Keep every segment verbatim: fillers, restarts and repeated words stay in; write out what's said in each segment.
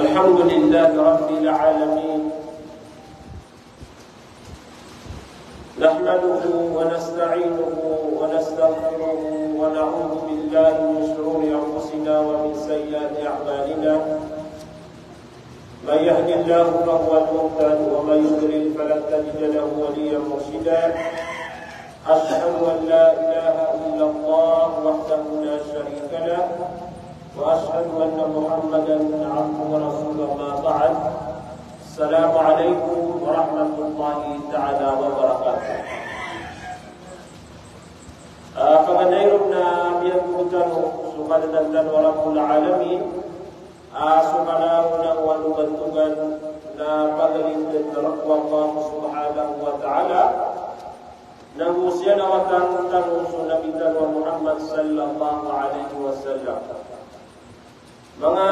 الحمد لله رب العالمين. نحمده ونستعينه ونستغفره ونعوذ بالله من شرور أنفسنا ومن سيئات أعمالنا. من يهد الله فهو المهتد ومن يضلل فلن تجد له وليا مرشدا. أشهد أن لا إله إلا الله وحده لا شريك له، وأشهد أن محمدا عبده ورسوله. أما بعد. السلام عليكم ورحمة الله تعالى وبركاته. Ah, paganay ron na miyagogotan o so Kadnan tano a Rabbul Alamin, ah, so kalaolan o alobantogan na pagalinden na rk o Allah Subhanahu wa Ta'ala, nago siyalawatan tano so Nabi tano a Muhammad sallallahu alaihi wasallam. Manga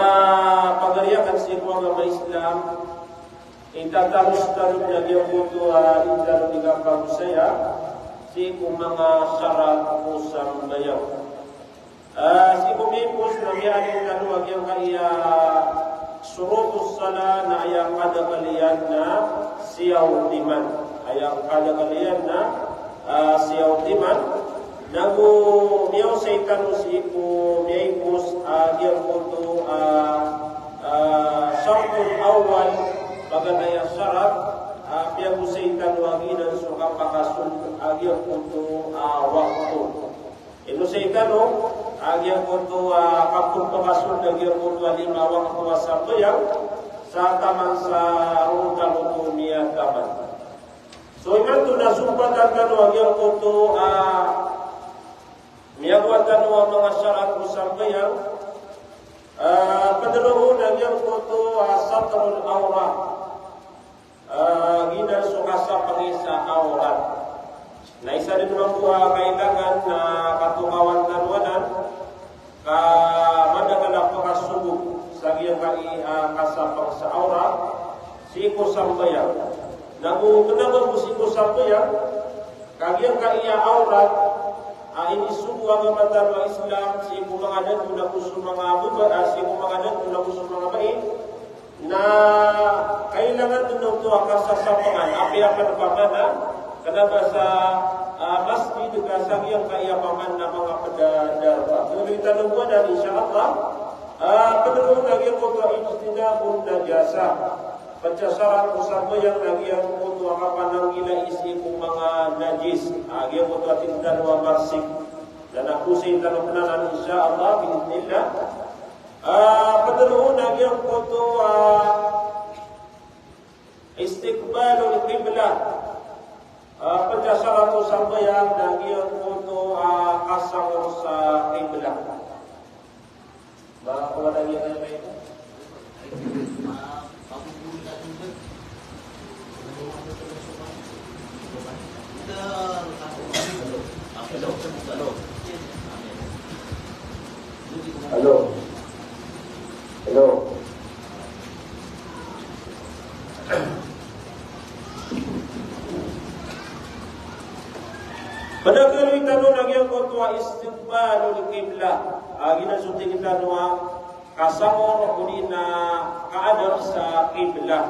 pagari akn sii ko agama Islam, itataros tano na giyangkoto a di tano di kapagosaya sii ko manga sarat o sambayang. Ah, sii ko miyagos na miyaaloy tano a giyangkaya shurutus salah na aya kadakl iyan na siyaw timan. Aya kadakl iyan na, ah, siyaw timan. Nago miyaosay tano sii ko miyagos a giyangkoto a, ah, shartul awwal, paganay a sarat, ah, miyagosay tano a giyanan so kapakasold a giyangkoto a wakto. Inosay tano a giyangkoto a kapakasold a giyangkoto a lima wakto a sambayang sa taman sa roo tano oto miyataman. So imanto na sompatan tano a giyangkoto a miyagowa tano a manga sarat o sambayang, ah, pd roo na giyangkoto a satrul awrah. Ah, giyanan so kasapngi sa awrat. Na isa dn mambo a kailangan na katokawan tano anan, ka madakl a pkasogo sa giyangkai a kasapng sa awrat sii ko sambayang. Nago kna mambo sii ko sambayang, ka giyangkai a awrat a inisogo o agama tano a Islam sii ko manga dato nago so manga baba, ah, sii ko manga dato nago so manga bai, na kailangan dn oto a kasasapngan, apiya pn pamana, kna ba sa, ah, masjid ka sa giyangkai a pamana manga pd a darpa. Gawii tano bo anan, insha Allah, ah, pd roo na giyangkoto a ijtinabun najasah. Pd sa sarat o sambayang na giyangkoto a kapananggilai sii ko manga najis. Ah, giyangkoto a tig tano a marsik. Na nakosayn tano pn anan, insha Allah, bi idhnillah. Ah, pd roo na giyangkoto a istiqbalul qiblah. Ah, pd sa sarat o sambayang na giyangkoto a kasangor sa qiblah. Ba, wala niyan na ito? Hello. Hello. Pd a kaloy tano na giyangkoto a istiqbalul qiblah. A, giyanan so tig tano a kasangor odi na kaadap sa qiblah.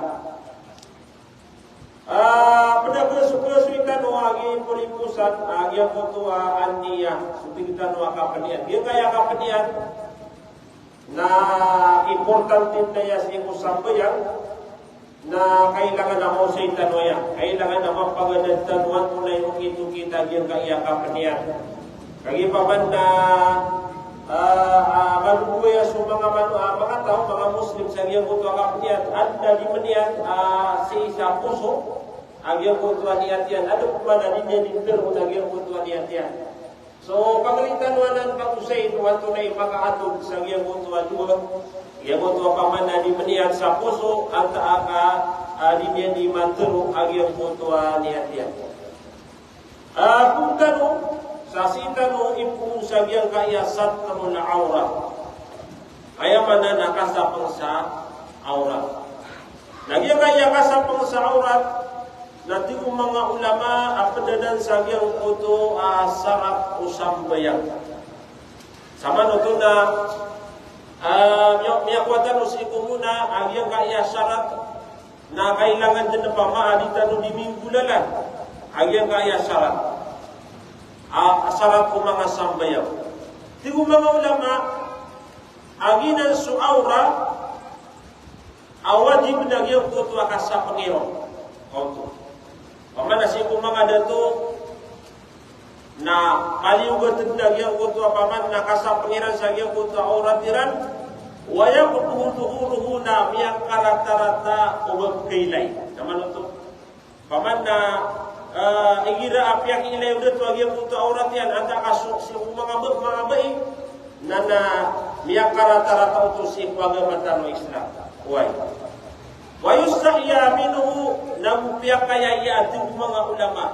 Ah, pd a kaloy, so kaloy tano a giya poriposan, a giyangkoto a an-niyah, so tig tano a kapniyat. Giyangkaya kapniyat na importante dn aya sii ko sambayang, na kailangan a maosay tano aya, kailangan a mapaganad tano antonaa i okit-okit a giyangkaya kapniyat. Kagiya paman na, ah, ah, malogoy a so manga mano-, ah, manga taw, manga Muslim sa giyangkoto a kapniyat, adn a di mniyat, ah, sii sa poso a giyangkoto a niyat iyan, adn pman a di niyan di tharoon a giyangkoto a niyat iyan. So, pagari tano anan pagosay o antonaa i makaatod sa giyangkoto a dowa, giyangkoto a paman a di mniyat sa poso, antaa ka, ah, di niyan di matharoon a giyangkoto a niyat iyan. Ah, phoon tano, sa sii tano ipoon sa giyangkaya satrul awrah. Aya maana na kasapng sa awrat. Na giyangkaya kasapng sa awrat, na tig o manga ulama a pd anan sa giyangkoto a sarat o sambayang. Samanoto na Ah, miya-, miyakowa tano sii ko mona a giyangkaya sarat na kailangan den a pama a di tano di minggolalan a giyangkaya sarat. Ah, sarat ko manga sambayang. Tig o manga ulama, a giyanan so awrat a wajib na giyangkoto a kasapeng iran. Kaoto. Pamana sii ko manga dato na kaliyogat den a giyangkoto a paman na kasapeng iran sa giyangkoto a awrat iran, wa yaqbuhu dhuhuruhu, na miyakaratarata o ba pkailay. Na manoto. Paman na, eh, igira a piyakiilay o dato a giyangkoto a awrat iyan, antaa ka so, sii ko manga ba-, manga bai, na, na miyakaratarata oto sii ko agama tano a Islam. Oway. Wa yustahya minhu, na go piyakayaya, tig o manga ulama,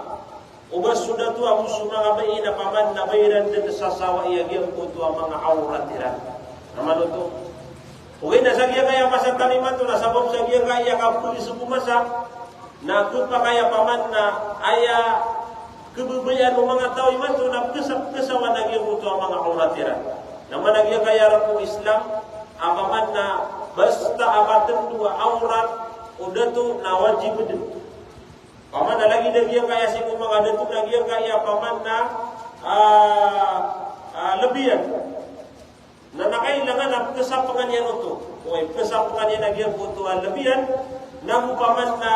o ba so dato ago so manga bai na paman na ba iran den sasawai a giyangkoto a manga awrat iran. Na manoto. Ogaid na sa giyangkaya masa tano imanto na sabap sa giyangkaya kapagis ko masa, na kepakay a paman na aya kebebayaan o manga taw imanto na pekesa-, pekesawan a giyangkoto a manga awrat iran. Na mana giyangkaya rk o Islam a paman na basta a matendo a awrat o dato na wajib den. Paman na lagid a giyangkaya sii ko manga dato na giyangkaya paman na, ah, ah, lebiyan. Na, na kailangan a pekesapengan iyan oto. Oway, pekesapengan iyan a giyangkoto a lebiyan. Na go paman na,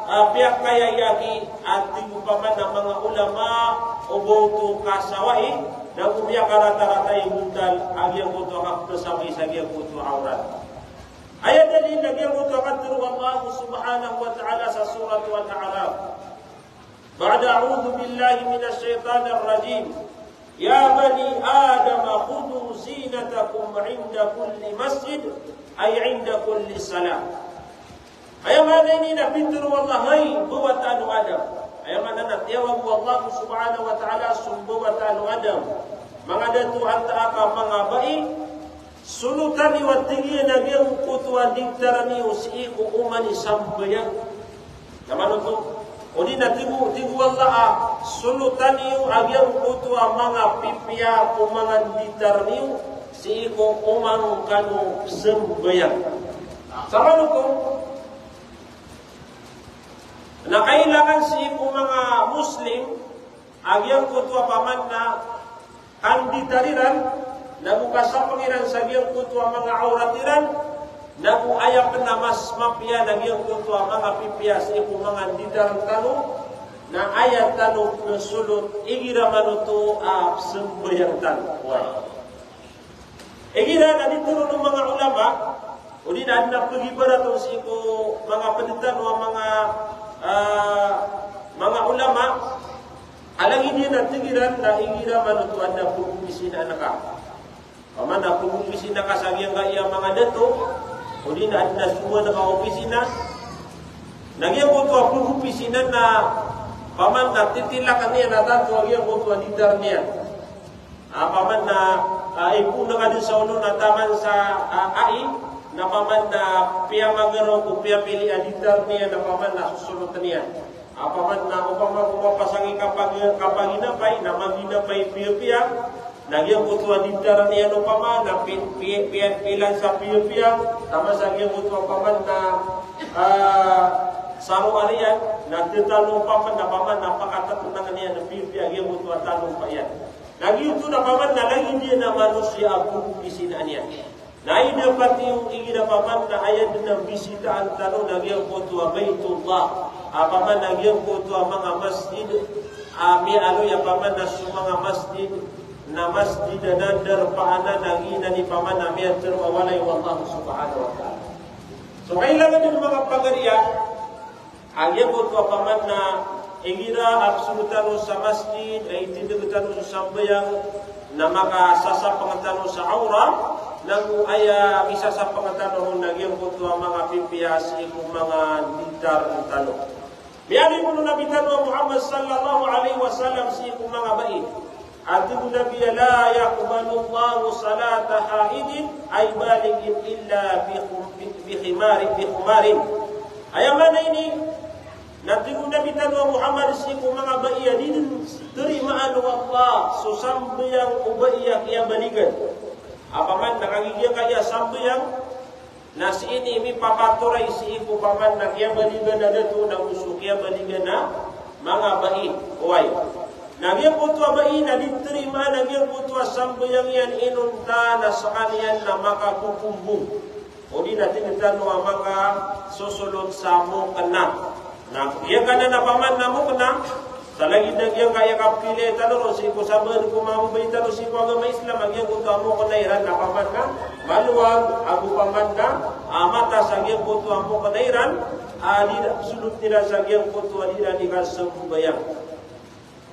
ah, piyakayaya ki, a tig o paman na manga ulama, o ba oto kasawai, na go miyakaratarata i bontal a giyangkoto a kapekesawai sa giyangkoto a awrat. Aya dalil na giyangkoto a katharo o Allah subhanahu wa ta'ala sa Surat Al-A'raf. Ba'da a'udhu billahi minash shaytanir rajim. Ya bani Adam khudhu zinatakum inda kulli masjid, ay inda kulli salah. Aya maana ini na pitharo o Allah, hay mbawataan o Adam. Aya maana na tiyawag o Allah subhanahu wa ta'ala so mbawataan o Adam. Manga dato antaa ka manga bai, solotan iyo a tig iyan a giyangkoto a ditar niyo sii ko oman i sambayang. Na manoto, odi na tig o, tig o Allah a solotan iyo a giyangkoto a manga pipiya ko manga ditar niyo sii ko oman kano sambayang. Sa manoto, na kailangan sii ko manga Muslim a giyangkoto a paman na kanditar iran, na go kasapeng iran sa giyangkoto a manga awrat iran, na go aya pen a mas mapiya na giyangkoto a manga pipiya sii ko manga ditar tano, na aya tano pesolot igira manoto a sambayang tano. Oway. Igira na di tero o manga ulama, odi na aden a pegibarat o sii ko manga ped tano a manga, ah, manga ulama, a lagid iyan a tig iran na igira manoto aden a pegopisinaan ka. Paman na pegopisinaan ka sa giyangkaya manga dato, odi na aden a somowa ka opisina. Na giyangkoto a pegopisinaan na paman na titilakan iyan a tanto a giyangkoto a ditar niyan. A paman na, ah, ipoon ka den sa olo na taman sa, ah, ai, na paman na piyamagaraw ko piyapili a ditar niyan, na paman na sosoloten iyan. A paman na opama ko mapasang i kapag-, kapaginapay, na maginapay piyapiya, na giyangkoto a ditar niyan opama, na pi-, pi-, pi-, pilan sa piyapiya, taman sa giyangkoto a paman na, ah, saro a riyan, na tetano paman, na paman na pakatatnang iyan a piyapiya giyangkoto a tano pa iyan. Na giyoto na paman na lagid iyan a manosiya a pegopisinaan iyan. Na aya dapat iyo igira paman na aya den a bisitaan tano na giyangkoto a Baitullah. A paman na giyangkoto a manga masjid. A miyaaloy a paman na so manga masjid. Na masjid a nadarpaan anan a giyanan i paman a miyatharo a walay o Allah subhanahu wa ta'ala. So kailangan den manga pagariya. A giyangkoto a paman na igira a pesolot tano sa masjid, a itindeg tano so sambayang, na makasasapeng tano sa awrat, na go aya isasapeng tano ron na giyangkoto a manga pipiya sii ko manga ditar tano. Miyaaloy pn o Nabi tano a Muhammad sallallahu alaihi wasallam sii ko manga bai. A tig o Nabi a, "La yaqbalullahu salata haidin ay balighin illa bi khum-, bi, bi khimarin, bi khumarin." Aya maana ini, na tig o Nabi tano a Muhammad sii ko manga bai a di den tarimaan o Allah so sambayang o bai a kiyabaligan. Apaman na kagiya kaya sambayang, na sii ini mipapatoray sii ko paman na kiyabaligan a dato na oso kiyabaligan a manga bai. Oway. Na giyangkoto a bai na di tarimaan a giyangkoto a sambayang iyan inonta na skaniyan na makakokombong. O di na tig tano a makasosolot sa mokna. Na giyangkanan a paman na mokna, sa lagid a giyangkaya kapilay tano ron sii ko sabaad ko manga babay tano sii ko agama Islam, a giyangkoto a mokna iran na paman na malowag, ago paman na, ah, matas a giyangkoto a mokna iran, ah, di na absolute iran sa giyangkoto a di iran di kasambayang.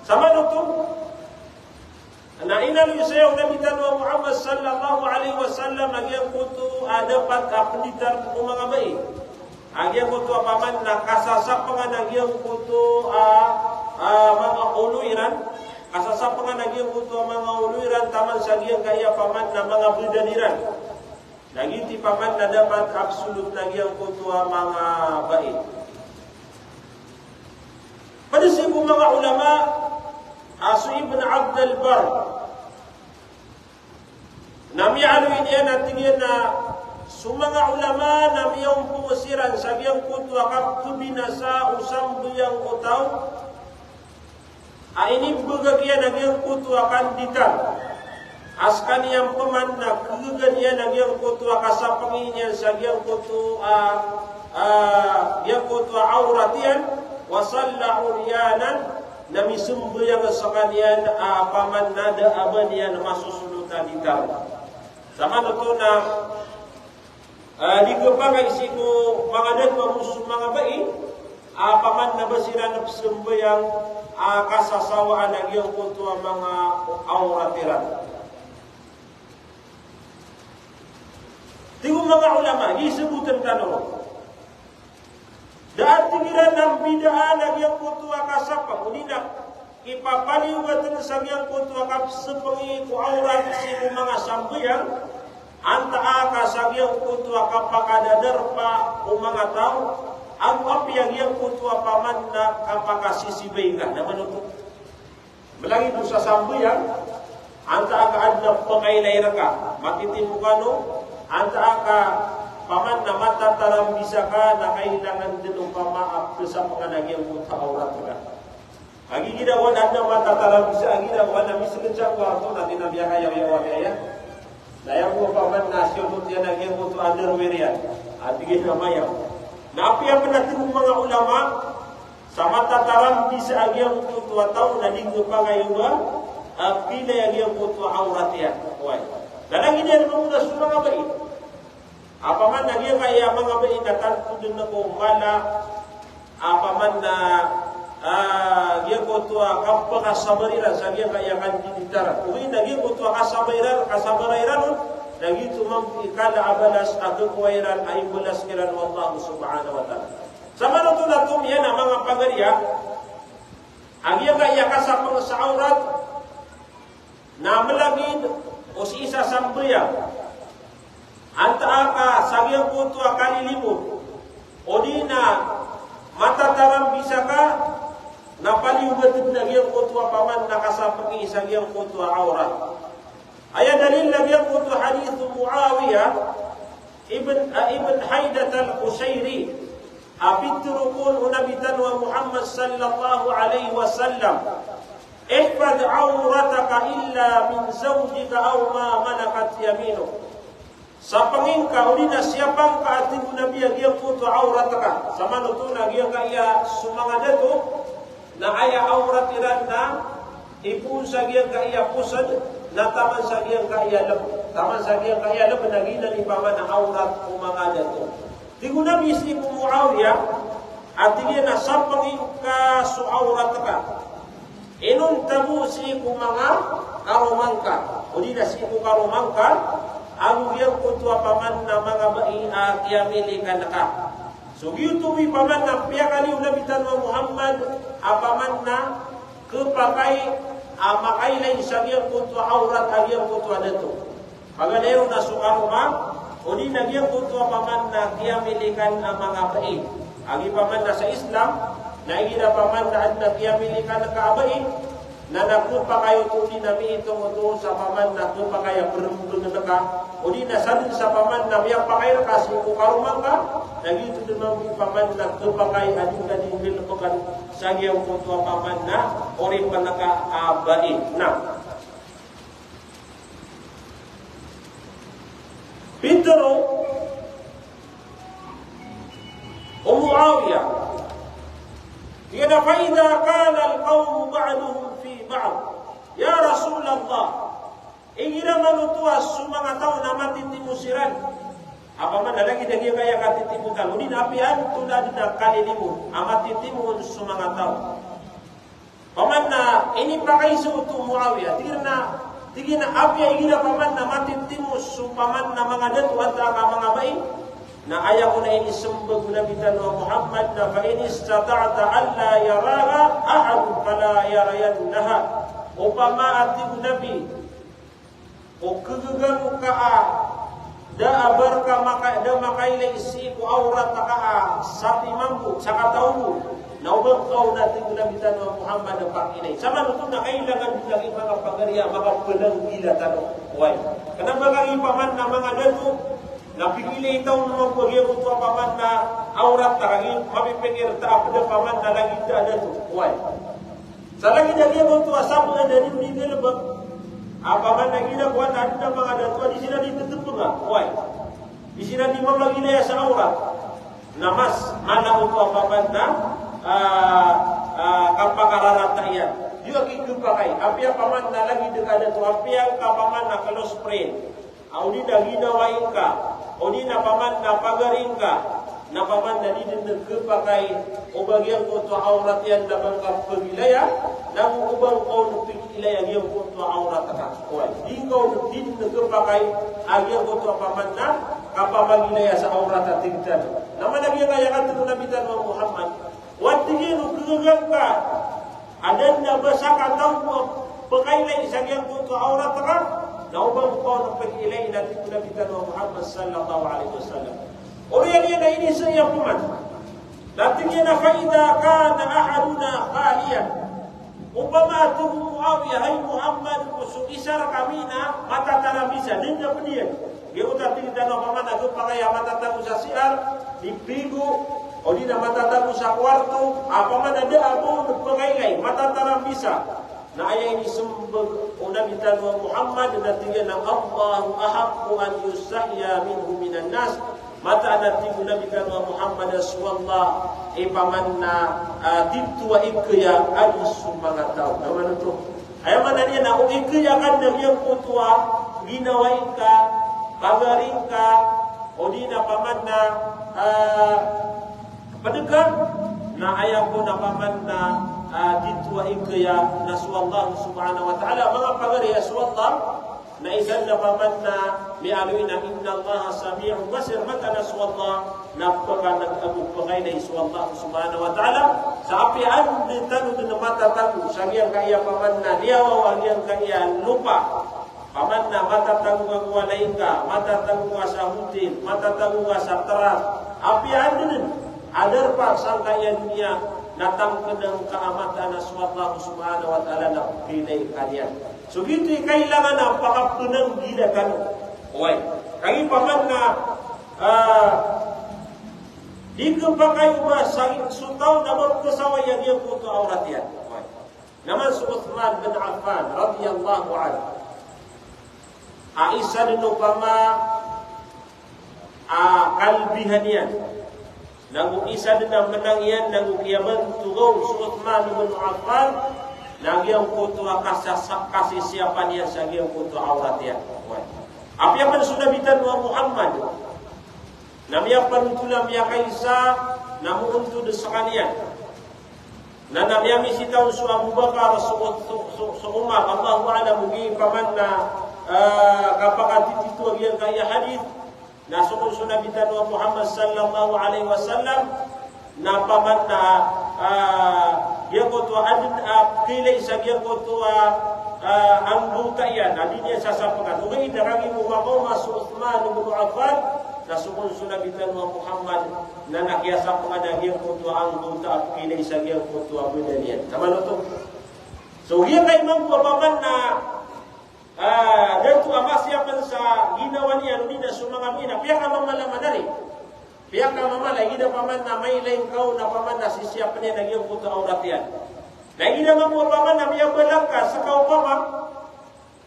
Samanoto, na inaloy saya o Nabi tano a Muhammad sallallahu alaihi wasallam a giyangkoto a dapat a penditar o manga bai. A giyangkoto a paman na kasasapangan a giyangkoto a, a, manga olo iran, kasasapangan a giyangkoto a manga olo iran taman sa giyangkaya paman na manga badan iran. Na giyoto i paman na dapat absolute na giyangkoto a manga bai. Pd sii ko manga ulama, a so Ibn Abdul Barr, na miyaaloy niyan a tig iyan a so manga ulama na miyaompong siran sa giyangkoto a kapkhabinasa o sambayang o taw a inibagak iyan a giyangkoto a kanditar. A skaniyan paman na khagaan iyan a giyangkoto a kasapangi niyan sa giyangkoto a, a, giyangkoto a awrat iyan, wa salla uryanan, na misambayang skaniyan a paman na da a ba niyan masosolot a ditar. Samanoto na Ah, di khapakay sii ko manga dato ago so manga bai, a paman na ba siran pzambayang, a kasasawaan a giyangkoto a manga awrat iran. Tig o manga ulama, di sabotn tano. Da a tig iran a mbidaan a giyangkoto a kasapang, odi na kipapaliyogatn sa giyangkoto a kapsapangi ko awrat sii ko manga sambayang, antaa ka sa giyangkoto a kapakadadarpa o manga taw, ago apiya giyangkoto a paman na kapakasisibay ka, na manoto. Mlagid o sa sambayang, antaa ka adn a pkailay rka, matitimo kano, antaa ka paman na matatarambisa ka, na kailangan dn opama a psapangan a giyangkoto a awrat ka. Kagiya giraw a adn a matatarambisa, a giraw a na miskin sa kwarto na di na miyakayaw-yaw a miyaya. Na aya bo paman na siyonot iyan a giyangkoto a underwear iyan. A tig iyan a mayaw. Na apiya pn a tig o manga ulama, sa matatarambisa a giyangkoto a taw na di khapakay o ba, a, pilay a giyangkoto a awrat iyan. Oway. Na lagid iyan mambo na so manga bai. Apaman na giyangkaya manga bai na tanto dn ko mala, apaman na, a, giyangkoto a kapakasabar iran sa giyangkaya kandiditaran. Ogaid na giyangkoto a kasabar iran, kasabar iran on, na giyoto mambo i kala a balas a khakowa iran, a imbalas kiran o Allah subhanahu wa ta'ala. Samanoto na tomiyan a manga pagariya, a giyangkaya kasapang sa awrat, na mlagid o sii sa sambayang. Antaa ka sa giyangkoto a kalilimod, odi na matatarambisa ka, na paliyogatn a giyangkoto a paman na kasapangi sa giyangkoto a awrat. Aya dalil na giyangkoto a hadith o Muawiyah, Ibn, ah, Ibn Haidat al-Qushayri, a pitharo kon o Nabi tano a Muhammad sallallahu alaihi wasallam, "Ihfadh awrataka illa min zawjika aw ma malakat yaminuk." Sapangi ngka, odi na siyapang ka, a tig o Nabi, a giyangkoto a awrat ka. Samanoto na giyangkaya so manga dato, na aya awrat iran na ipoon sa giyangkaya posad, na taman sa giyangkaya lb. Taman sa giyangkaya lb na giyanan i paman a awrat o manga dato. Tig o Nabi sii ko Muawiyah, a tig iyan a sapangi ngka so awrat ka. Inonta bo sii ko manga karoma ngka, odi na sii ko karoma ngka, ago giyangkoto a paman na manga bai a kiyamilikan ka. So giyoto bo i paman na piyakaliyo o Nabi tano a Muhammad, a paman na khapakay a makailay sa giyangkoto a awrat a giyangkoto a dato. Paganay ron na so karoma, odi na giyangkoto a paman na kiyamilikan a manga bai. Agi paman na sa Islam, na igira paman na adn a kiyamilikan ka a bai, Na na khapakay oto di na miitong oto sa paman na khapakay a prmbng ka, odi na sadn sa paman na miyapakay rka sii ko karoma ngka, na giyoto dn mambo i paman na khapakay a di ka di nggalbkn sa giyangkoto a paman na oripn ka a bai. Na pitharo o Muawiyah, tig iyan a, "Fa idha kana al-qawmu ba'duhum fi ba'd, ya Rasulallah, igira man oto a so manga taw na matitimo siran." Apa man a lagid a giyangkaya katitimo tano, odi na apiya antonaa dn a kalilimo a matitimo on so manga taw. Paman na inipakaiza oto o Muawiyah, tig iyan a, tig iyan a apiya igira paman na matitimo so paman na manga dato antaa ka manga bai, na aya kon a inismbag o Nabi tano a Muhammad na, "Fa in istata'ta alla yaraha ahadun fala yarayannaha." Opama a tig o Nabi, o kagaga ngka a da a ba rka maka-, da makailay sii ko awrat ka a satiman bo, sakataw bo, na oba ngka on, a tig o Nabi tano a Muhammad, a pakiilay. Sa manoto na kailangan dn a gii manga pagari a makapananggila tano. Oway. Kna ba kagiya paman na manga dato, na pikiilay taw mambo a giyangkoto a paman na awrat ta, kagiya mapipikir ta a pd a paman na lagid a dato. Oway. Sa lagid a giyangkoto a sabap a da dii nggalbk, apa man a giyangkoto a adn a manga dato a di siran dii ttpnga, oway, di siran dii mamagilaya sa awrat, na mas mala oto a paman na, ah, ah, kapakararata iyan. Di a kikhapakay, apiya paman na lagid ka dato, apiya ka paman na close friend. Odi na ginawai ngka, odi na paman na pagari ngka, na paman na di dn khapakay o ba giyangkoto a awrat iyan na ba ngka pagilaya, na go o ba ngka on pagilaya giyangkoto a awrat ka. Oway, di ngka on, di dn khapakay a giyangkoto a paman na kapamagilaya sa awrat a tig tano. Na mana giyangkaya katharo o Nabi tano a Muhammad, o tig iyan o kagaga ngka a da dn a ba sakataw bo a pkailay sa giyangkoto a awrat ka, na oba ngka on pagilay, na tig o Nabi tano a Muhammad sallallahu alaihi wasallam. Oriyan iyan a iniza iyan pman. Na tig iyan a, "Fa idha kana ahaduna khaliyan." Opama a tig o Muawiyah, hay Muhammad, ko so isa rkami na matatarambisa, da dn a pd iyan. Giyoto a tig tano a paman na khapakay a matatago sa C R, di pigo, odi na matatago sa kwarto, apa man a da a ba on pkailay, matatarambisa. Na aya inismbag o Nabi tano a Muhammad na tig iyan a, "Allahu ahaqqu an yustahya minhu minan nas." Mataan a tig o Nabi tano a Muhammad a so Allah i paman na, ah, tito a ikaya a di so manga taw. Na manoto. Aya maana niyan na o ikaya ka dn a giyangkoto a ginawai ngka, pagari ngka, odi na paman na, ah, pd ka, na aya kon a paman na, ah, tito a ikaya na so Allah subhanahu wa ta'ala, manga pagari a so Allah, na isa dn a paman na miyaaloy na, "Innallaha sami'un basir," mataan a so Allah na pkan'g ago pkailay so Allah subhanahu wa ta'ala, sa apiya anda tano dn matatago sa giyangkaya paman na liyawaw a giyangkaya lopa. Paman na matatago ka ko walay ngka, matatago ka sa hotel, matatago ka sa trak, apiya anda dn a darpa sangkaya doniya, na tangkdn ka a mataan a so Allah subhanahu wa ta'ala na pkailay ka niyan. So giyoto i kailangan a pakapananggila tano. Oway. Kagiya paman na, ah, di khapakay o ba sa so taw na ba pkhasaway a giyangkoto a awrat iyan. Oway. Na man so Uthman bin Affan radiyallahu anhu a isa dn opama a kalbihan iyan, na go isa dn a mnang iyan, na go kiyabantoga on so Uthman bin Affan, na giyangkoto a kasasa-, kasisiyapan iyan sa giyangkoto a awrat iyan. Oway. Apiya man so Nabi tano a Muhammad na miyapanothol a miyakaisa, na moontod skaniyan. Na, na miyamisita on so Abu Bakar, so, so, so, so Umar, Allahu a'lam, ogaid paman na, ah, kapakatitito a giyangkaya hadith, na so kon so Nabi tano a Muhammad sallallahu alaihi wasallam, na paman na, ah, giyangkoto a adn a pkailay sa giyangkoto a, ah, anggawta iyan, na di niyan sasapngan. Ogaid na kagiya makaoma so Uthman ibn Affan, na so kon so Nabi tano a Muhammad, na na kiyasapngan a giyangkoto a anggawta a pkailay sa giyangkoto a badan iyan. Sa manoto. So giyangkai mambo opama na, ah, da oto a masiyapen sa ginawa niyan, odi na so manga bangsa na piyakamamala man ari. Piyakamamala, igira opama na mailay ngka on na opama na sisiyapen iyan a giyangkoto a awrat iyan. Na igira mambo opama na miyabalag ka, seka opama,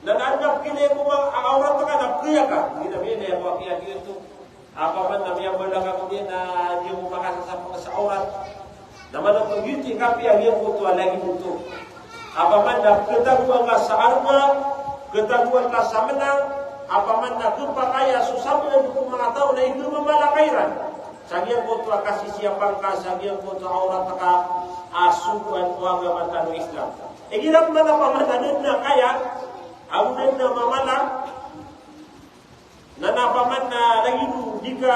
na, na, na pekilay ko manga awrat ka na pekeya ka. Igira miyailay ako a kiya giyoto. Opama na miyabalag ako di na di ako makasasapek sa awrat. Na manoto giyoto i kapiya giyangkoto a lagid oto. Opama na ketagoan ka sa arga, ketagoan ka sa menang, opama na kepakaya so sabaad ko manga taw na ikemamala ka iran. Sa giyangkoto a kasisiyapan ka, sa giyangkoto a awrat ka, a sogoan o agama tano a Islam. Igira man opama na da den a kaya, ago da den a mamala, na, na opama na lagid o di ka,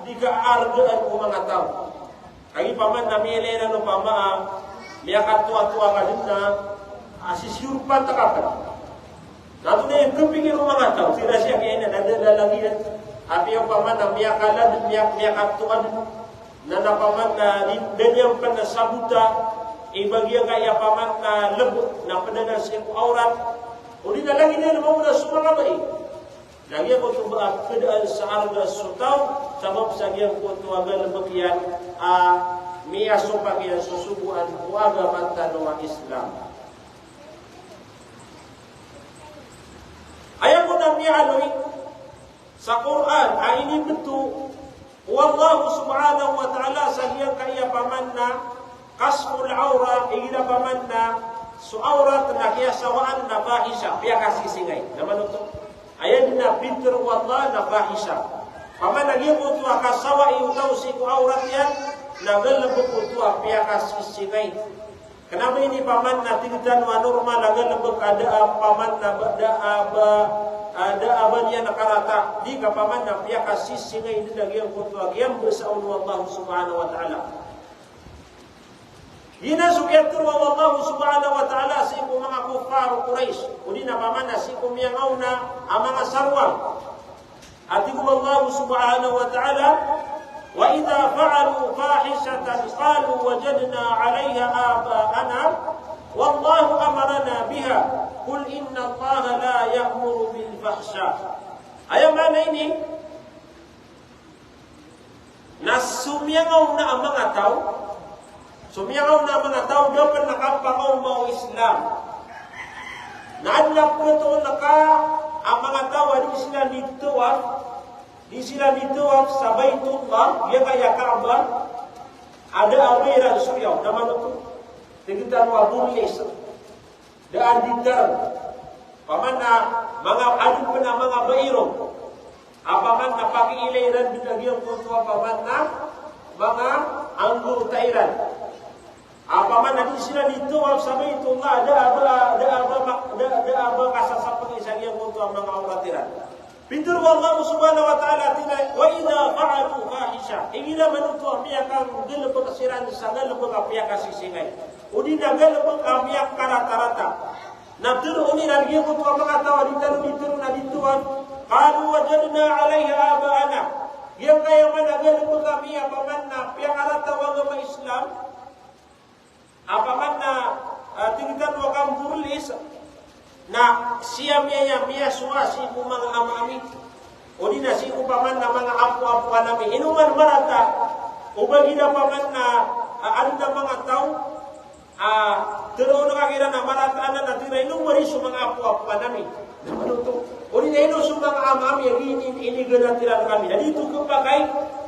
di ka argaan o manga taw. Kagiya opama na miyailay iran opama a miyakatoatoa ka den na, a, sisiyorpan ta ka pen. Na antonaa i kepikir o manga taw, sii ran siya kiyaina na da, da lagid iyan. Apiya opama na miyakala den, miya-, miyakatoa den. Na, na opama na di, da niyan pen sabota i ba giyangkaya opama na lebek na ped anan sii ko awrat. Odi na lagid iyan mambo na so manga bai. Na giyangkoto ba a ped anan sa arga so taw, sabap sa giyangkoto a galebek iyan a miyasopak iyan so sogoan o agama tano a Islam. Aya kon a miyaaloy sa Qur'an a inibto o Allah subhanahu wa ta'ala sa giyangkaya opama na kashful awra, igira opama na so awrat na kiyasawaan na fahisha, piyakasisingay. Na manoto. Aya den a pitharo o Allah na fahisha. Opama na giyangkoto a kasawai o taw sii ko awrat iyan, na galebek oto a piyakasisingay. Kena ba ini opama na tig tano a normal a galebek a da a opama na ba, da a ba, a da a ba niyan karata. Di ka opama na piyakasisingay den a giyangkoto a kiyambesa on o Allah subhanahu wa ta'ala. Giyanan so kiyatharo o Allah subhanahu wa ta'ala sii ko manga kuffar Quraysh. Odi na opama na sii ko miyangaona a manga saroang. A tig o Allah subhanahu wa ta'ala, "Wa idha fa'alu fahishatan qalu wajadna 'alayha aba'ana, wallahu amarana biha, qul innallaha la ya'muru bil fahsha." Aya maana ini, na so miyangaona a manga taw, so miyangaona a manga taw, da pen na kapakaoma o Islam. Na adn a pkhatoon ka a manga taw a di siran di tawaf, di siran di tawaf sa Baitullah, giyangkaya Kaaba, a da a ba iran soyaw, na manoto. Tig tano a borlis. Da a di tawaf. Opama na manga, adn pen a manga bai ron. Opama na pakiilay iran den a giyangkoto a opama na manga anggota iran. Opama na di siran di tawaf sa Baitullah, da a ba, da a ba ma-, da, da a ba kasasapeki sa giyangkoto a manga awrat iran. Pitharo o Allah subhanahu wa ta'ala, tig iyan, "Wa idha fa'alu fahisha." Igira manoto a miyakanggalebek siran sa galebek a piyakasisingay. Odi na galebek a miyakaratarata. Na tharoon iran giyangkoto a manga taw a di tano di tharoon a di tawaf. Qalu wajadna 'alayha aba'ana. Giyangkaya man a galebek ami a opama na piyakarata o agama Islam. Opama na, ah, tig tano a kamborlis, na sii ami aya miyasowa sii ko manga ama ami. Odi na sii ko opama na manga apoapoan ami. Ino man marata, o ba igira opama na, ah, adn a manga taw, ah, tharoon ka kiran a marata anan a tig iran, ino wari so manga apoapoan ami. Na manoto. Odi na ino so manga ama ami a ini, ini, iniganat iran rkami. Na di oto khapakay,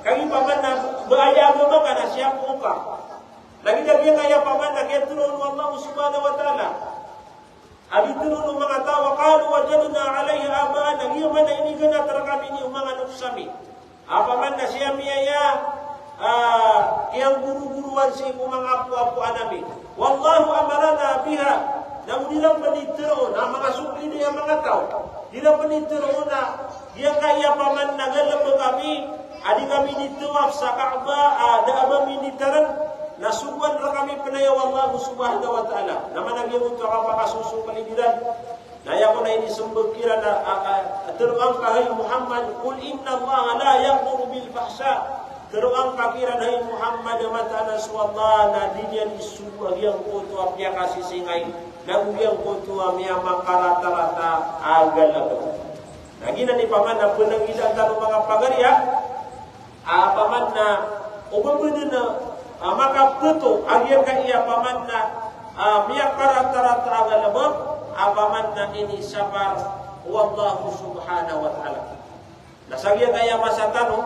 kagiya opama na ba aya agama ka na siyap ka. Lagid a giyangkaya opama na kiyatharo o Allah subhanahu wa ta'ala a di tharoon o manga taw a qalu wajadna 'alayha aba'ana, giya man a iniganat rkami ini o manga loks ami. Opama na sii ami aya, ah, kiyanggorogoroan sii ko manga apoapoan ami. Wallahu amarana biha. Na o di ran pen di tharoon a manga sokli di a manga taw. Di ran pen di tharoon a giyangkaya opama na galebek ami a di kami di tawaf sa Kaaba, ah, da a ba mi di taren, na sogoan rkami pen aya o Allah subhanahu wa ta'ala. Na mana giyangkoto a kapakasosokli iran. Na aya kon a inismbag kiran a, a, a, tharoang ka hay Muhammad, qul innallaha la ya'muru bil fahsha. Tharoang ka kiran hay Muhammad a mataan a so Allah na di niyan isogo a giyangkoto a piyakasisingay. Na giyangkoto a miyamakarat-arat a galbk. Na giyanan i paman a pnanggilaan tano manga pagari a, a paman na o ba pd na, a, makapto a giyangkaya paman na, a, miyakarat-arat a galbk, a paman na inisapar o Allah subhanahu wa ta'ala. Na sa giyangkaya masa tano,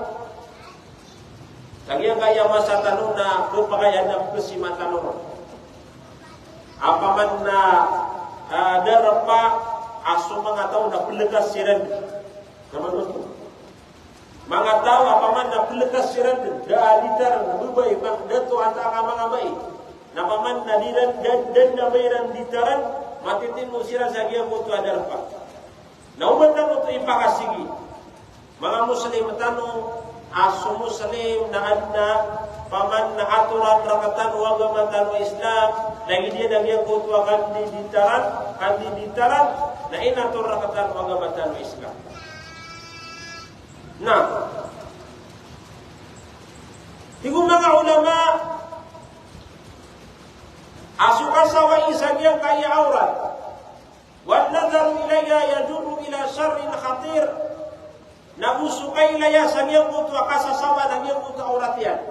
sa giyangkaya masa tano na khapakay a adn a pkhasima tano ron. A paman na, a, darpa a so manga taw na plkas siran. Manga taw a paman na plkas siran, da a ditar, na babay, ma-, dato antaa ka manga bai. Na paman na di ran, da, da a bai ran ditaran, matitimo siran sa giyangkoto a darpa. Na oba tano oto ipakasigi. Manga Muslim tano, a so Muslim na adn a paman na atoran rktano o agama tano a Islam, na giya dn a giyangkoto a kandiditaran, kandiditaran, na inator rktano o agama tano a Islam. Na, tig o manga ulama, a so kasawai sa giyangkaya awrat, "Wan nadharu ilayha yajurru ila sharrin khatir." Na go so kailaya sa giyangkoto a kasasawa na giyangkoto a awrat iyan,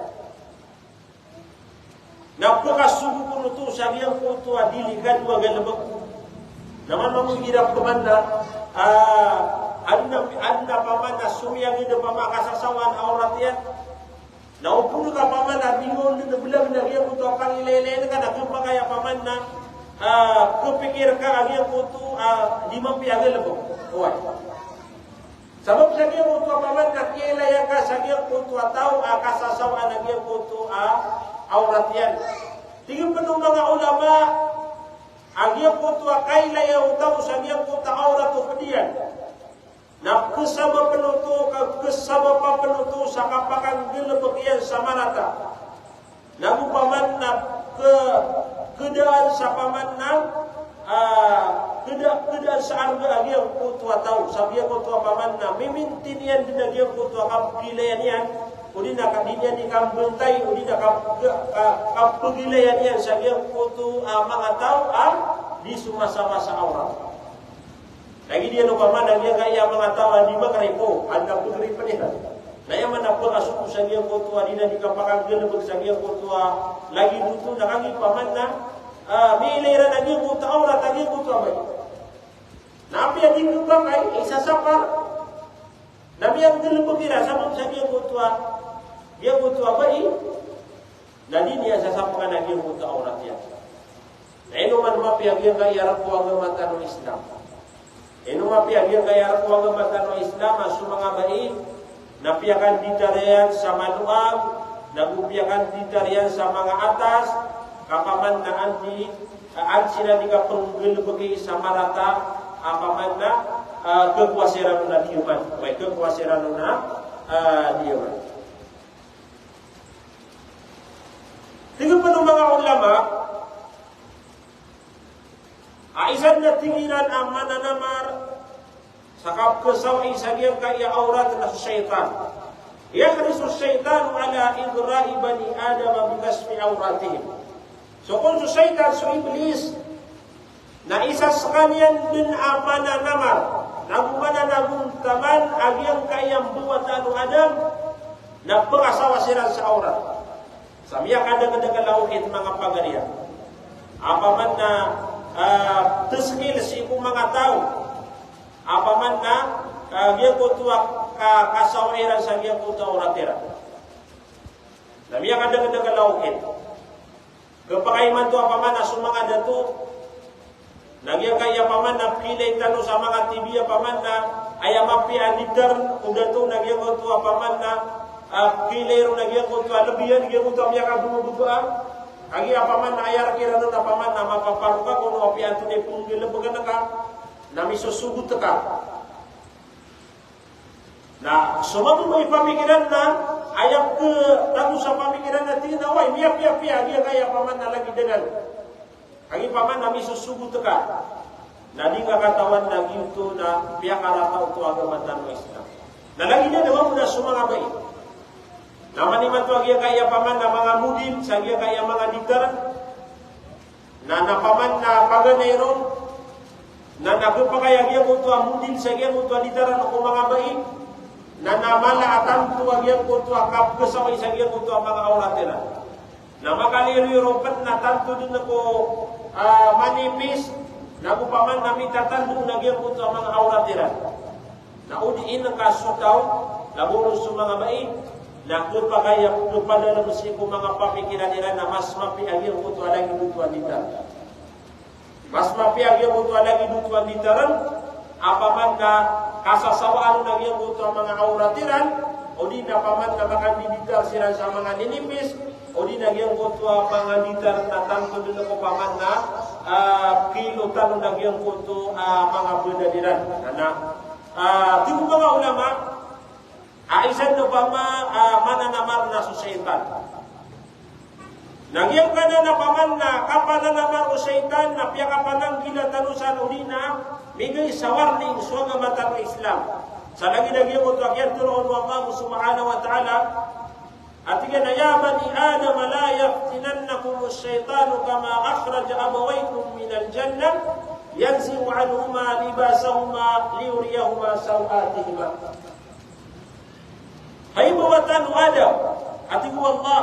na pkhasogo kon oto sa giyangkoto a dilikado a galbk. Na mambo igira paman na, a, adn a, adn a paman na somiyagad a paman a kasasawa na awrat iyan. Na o pd ka paman a di ngka on dn blag na giyangkoto a pangilaylay ngka na khapakay a paman na, a, khapikir ka a giyangkoto a di mapiya a galbk. Oway. Sabap sa giyangkoto a paman na kiyailaya ka sa giyangkoto a taw a kasasawaan a giyangkoto a awrat iyan. Tig pn o manga ulama a giyangkoto a kailaya o taw sa giyangkoto a awrat o pd iyan na khasabap pn oto, ka, khasabap pn oto sa kapakanggalbk iyan sa marata. Na go paman na kha-, khadaan sa paman na, a, khada-, khadaan sa arga a giyangkoto a taw, sa giyangkoto a paman na mimintin iyan dn a giyangkoto a kapkilayan iyan, odi na ka di niyan di kambantay, odi na kap-, ka-, ka-, kapkilayan iyan sa giyangkoto a manga taw a di somasawa sa awrat. Lagid iyan o paman a giyangkaya manga taw a di makaripo, adn a pagripen iyan. Na aya man a pkasogo sa giyangkoto a di na di kapakanggalbk sa giyangkoto a lagid oto na kagiya paman na, a, miyailay iran a giyangkoto a awrat a giyangkoto a bai. Na apiya di khapakay, isasapar. Na miyanggalbk iran sabap sa giyangkoto a, giyangkoto a bai. Na di niyan sasapangan a giyangkoto a awrat iyan. Na ino man mapiya a giyangkaya rk o agama tano a Islam. Ino mapiya a giyangkaya rk o agama tano a Islam, a so manga bai na piyakanditar iyan sa maloag, na go piyakanditar iyan sa manga atas, ka paman na an di, a, an siran di kapnggalbki sa marata, a paman na, a, khakowa siran on a diyaman. Oway, khakowa siran on a, a, diyaman. Tig pn o manga ulama, a isa dn a tig iran a mananamar sa kapkhasawai sa giyangkaya awrat na so shaytan. Yahrisu ash-shaytanu ala ighra'i bani Adama bi kashfi awratihim. So kon so shaytan, so Iblis, na isa skaniyan dn a mananamar, na go mananagontaman a giyangkaya mbawataan o Adam, na pkasawa siran sa awrat. Sa miyakadakdakl a okit, manga pagariya. A paman na, a, tashkil sii ko manga taw. A paman na, a, giyangkoto a ka-, kasawa iran sa giyangkoto a awrat iran. Na miyakadakdakl a okit. Khapakay imanto a paman na so manga dato. Na giyangkaya paman na pkhailay tano sa manga T V a paman na aya mapiya a ditar o dato na giyangkoto a paman na, a, pkhailay ron na giyangkoto a lbi iyan, giyangkoto a miyakabobobaa. Kagiya paman na aya rk iran on a paman na mapaparok ka kon o apiya antonaa i pnggalbkn ka na misosogot ka. Na so mababa i pamikiran na, aya katago sa pamikiran na tig iyan a, oway, miyapiyapiya a giyangkaya paman na lagid anan. Kagiya paman na misosogot ka, na di ngka katawan na giyoto na piyakarata oto a agama tano a Islam. Na lagid anan mambo na so manga bai. Na manimanto a giyangkaya paman na manga model sa giyangkaya manga ditar. Na, na paman na paganay ron, na, na khapakay a giyangkoto a model sa giyangkoto a ditaran ko manga bai, na, na mala a tanto a giyangkoto a kapkasaway sa giyangkoto a manga awrat iran. Na makaliyo ron pn na tanto dn ko, ah, manipis, na go paman na mitatando na giyangkoto a manga awrat iran. Na o di ingka so taw, na go ron so manga bai, na khapakay a, khapadalam sii ko manga pamikiran iran na mas mapiya a giyangkoto a lagid oto a ditar. Mas mapiya a giyangkoto a lagid oto a ditaran, a paman na kasasawaan on a giyangkoto a manga awrat iran, odi na paman na makandiditar siran sa manga ninipis, odi na giyangkoto a manga ditar na tanto dn ko paman na, ah, kilotan on a giyangkoto a manga badad iran. Na, na, ah, tig o manga ulama, a isa dn o pama, ah, mananamar na so shaytan. Na giyangkanan a paman na kapananamar o shaytan na piyakapananggila tano san odi na migay sa warning so agama tano a Islam. Sa lagid a giyangkoto a kiyatharo o Allah subhanahu wa ta'ala, a tig iyan a, "Ya bani Adam, la yaftinannakumu shaytanu kama akhraja abawaykum minal jannah, yanzi'u anhuma libasahuma liyuriyahuma sawatihima." Hay mbawataan o Adam, a tig o Allah,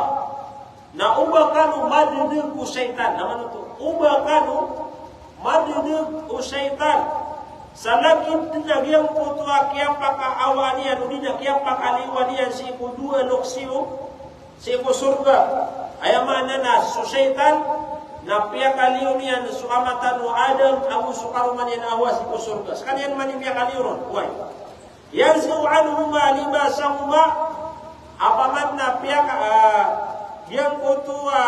na oba kano madedeg o shaytan, na manoto, oba kano madedeg o shaytan sa lagid dn a giyangkoto a kiyapakaawaan iyan, odi na kiyapakaliyowan iyan sii ko dowa loks iyo, sii ko sorga. Aya maana na so shaytan, na piyakaliyo niyan so ama tano a Adam, ago so karoma niyan a Hawa sii ko sorga. Skaniyan man i miyakaliyo ron, oway. Yanzi'u anhuma libasahuma, a paman na piyaka-, ah, giyangkoto a,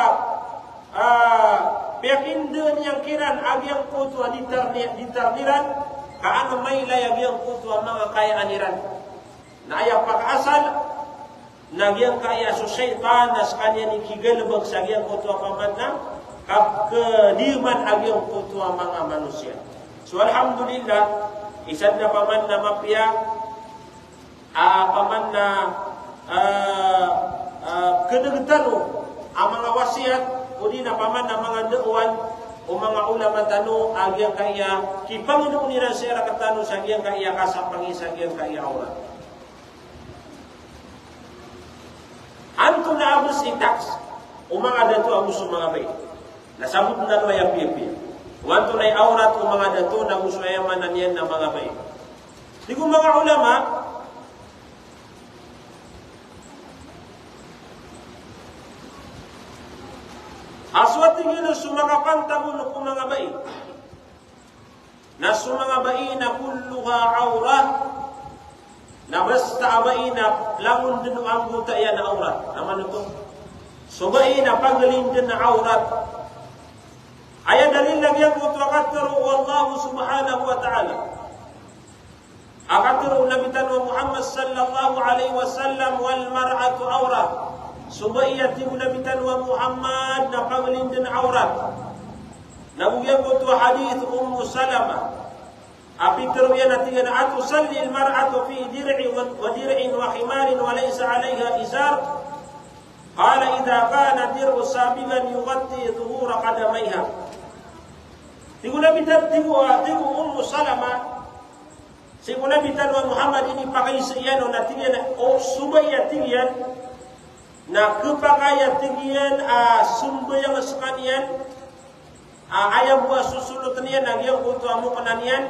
ah, piyakindaan iyan kiran a giyangkoto a ditar ni-, ditar iran, ka an mailay a giyangkoto a manga kayaan iran. Na aya pakaasal, na giyangkaya so shaytan na skaniyan i kigalbk sa giyangkoto a paman na kapkhadiman a giyangkoto a manga manosiya. So alhamdulillah, isa dn a paman na mapiya, ah, paman na, ah, ah, kdg tano a manga wasiyat, odi na paman na manga daawan o manga ulama tano a giyangkaya kipangndao iran sii rktano sa giyangkaya kasapangi sa giyangkaya awrat. Antonaa bs i taks o manga dato ago so manga bai? Na sabotn tano aya piyapiya o antonaa i awrat o manga dato na go so aya maana niyan na manga bai. Tig o manga ulama, a so a tig iyan so makapantagon ko manga bai, na so manga bai na kulluha awrah. Na basta a bai na langon dn o anggota iyan a awrat. Na manoto, so bai na paglindn a awrat. Aya dalil na giyangkoto a katharo o Allah subhanahu wa ta'ala. A katharo o Nabi tano a Muhammad sallallahu alaihi wasallam, "Wal mar'atu awrah." So bai a tig o Nabi tano a Muhammad na paglindn a awrat. Na go giyangkoto a hadith o Ummu Salama a pitharo iyan a tig iyan a, "Atusallil mar'atu fi dir'in wa, wa dir'in wa khimarin wa laysa alayha izar?" Qala, "Idha kana dir'u sabigan yughatti dhuhura qadamayha." Tig o Nabi ta-, tig o, ah, tig o Ummu Salama, sii ko Nabi tano a Muhammad, inipakaiza iyan on a tig iyan a, o so bai a tig iyan na khapakay a tig iyan a sambayang skaniyan, a, aya bo a sosolotn iyan a giyangkoto a mokna niyan.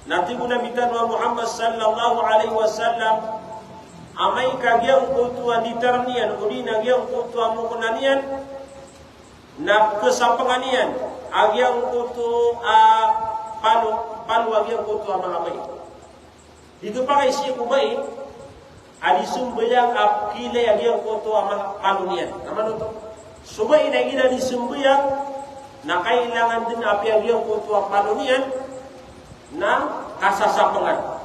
Na tig o Nabi tano a Muhammad sallallahu alaihi wasallam, amay ka giyangkoto a ditar iyan, odi na giyangkoto a mokna niyan, na kasapangan iyan a giyangkoto a palo, palo a giyangkoto a manga bai. Di khapakay sii ko bai a di sambayang a pkhailay a giyangkoto a ma-, palo niyan. Na manoto, so bai na igira di sambayang, na kailangan dn a apiya giyangkoto a palo niyan na kasasapangan.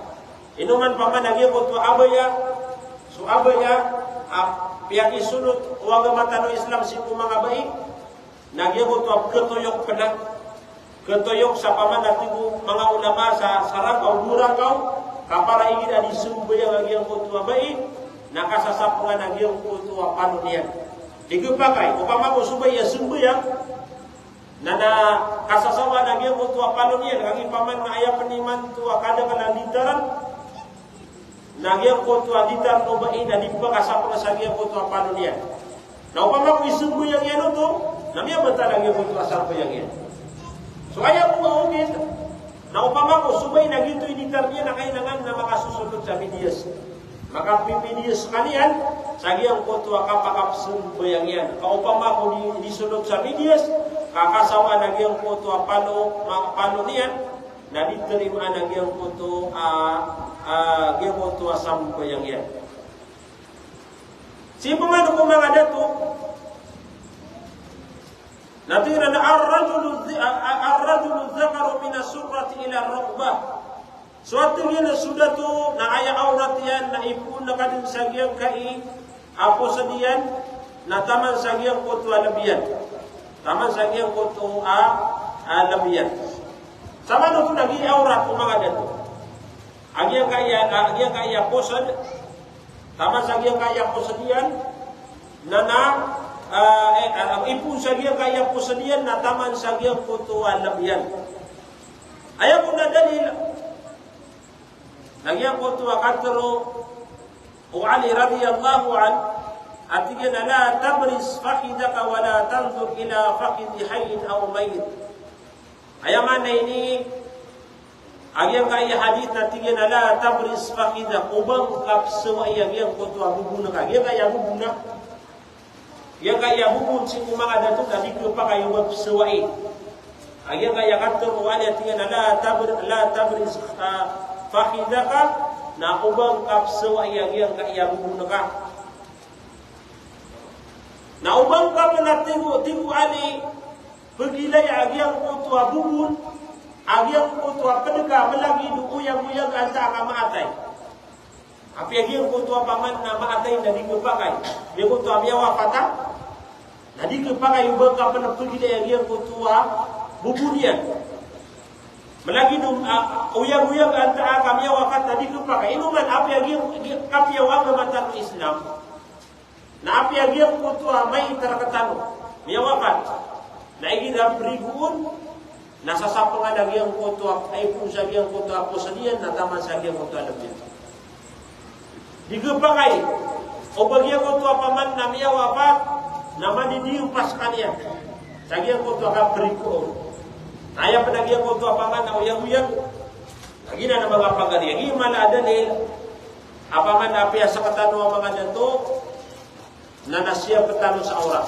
Ino man paman a giyangkoto a abaya, so abaya a piyakisolot o agama tano a Islam sii ko manga bai, na giyangkoto a pkhatoyok pn a, khatoyok sa paman a tig o manga ulama sa, sa rangkaw, dowa rangkaw, ka para igira di sambayang a giyangkoto a bai, na kasasapangan a giyangkoto a palo niyan. Di khapakay, opama ko so bai a sambayang, Na, na kasasawaan a giyangkoto a palo niyan, kagiya opama na aya pn imanto a kadaklan a litaran, na giyangkoto a litaran o bai na di pkasapng sa giyangkoto a palo niyan. Na opama ko isambayang iyan oto, na miyabatal a giyangkoto a sambayang iyan. So aya bo a okit, na opama ko so bai na giyoto i litar niyan na kailangan na makasosolot sa medyas. Makapipidiyas skaniyan sa giyangkoto a kapakapsambayang iyan. Ka opama ko di, di solot sa medyas, ka kasawaan a giyangkoto a palo, ma-, palo niyan, na di tarimaan a giyangkoto a, a, giyangkoto a sambayang iyan. Sii pman ko manga dato, na tig iran a ar-rajulu dhi-, a, a, ar-rajulu dhakaru min as-surrati ila ar-rukbah. So a tig iyan a so dato na aya awrat iyan na ipoon ka dn sa giyangkai a posod iyan na taman sa giyangkoto a lb iyan. Taman sa giyangkoto a, a lb iyan. Sa manoto na giya awrat o manga dato. A giyangkai a, a giyangkai a posod, taman sa giyangkai a posod iyan, na, na, ah, eh, ah, ipoon sa giyangkai a posod iyan, na taman sa giyangkoto a lb iyan. Aya kon a dalil, na giyangkoto a katharo o Ali radiyallahu anhu, a tig iyan a, "La tabris fakhidhaka wa la tanzur ila fakhidhi hayyin aw mayyit." Aya maana ini, a giyangkai a hadith na tig iyan a, "La tabris fakhidhak," o ba ngka psawai a giyangkoto a bobon ka. Giyangkai a bobon na, giyangkai a bobon sii ko manga dato na di khapakay o ba psawai. A giyangkai a katharo o Ali a tig iyan a, "La tabr-, la tabris, ah, fakhidhaka," na o ba ngka psawai a giyangkai a bobon ka. Na o ba ngka pn a tig o, tig o Ali, pagilaya a giyangkoto a bobon, a giyangkoto a pd ka, malagid o oyagoyag antaa ka maatay. Apiya giyangkoto a paman na maatay na di khapakay. Giyangkoto a miyawafat a, na di khapakay o ba ngka pn a pagilaya a giyangkoto a bobon iyan. Malagid o, a, oyagoyag antaa ka miyawafat na di khapakay. Ino man apiya giya, giya, apiya o agama tano Islam. Na apiya giyangkoto a mayit rktano, miyawafat, na igira prigoon, na sasapangan a giyangkoto a, ay po sa giyangkoto a posod iyan, na taman sa giyangkoto a lb iyan. Di khapakay o ba giyangkoto a paman na miyawafat, na madidiyong pa skaniyan sa giyangkoto a kaprigoon. Na aya pn a giyangkoto a paman na oyagoyag, na giyanan a manga pagari. Aya mala a dalil, a paman na apiya sktano a manga dato, na nasiyap tano sa awrat.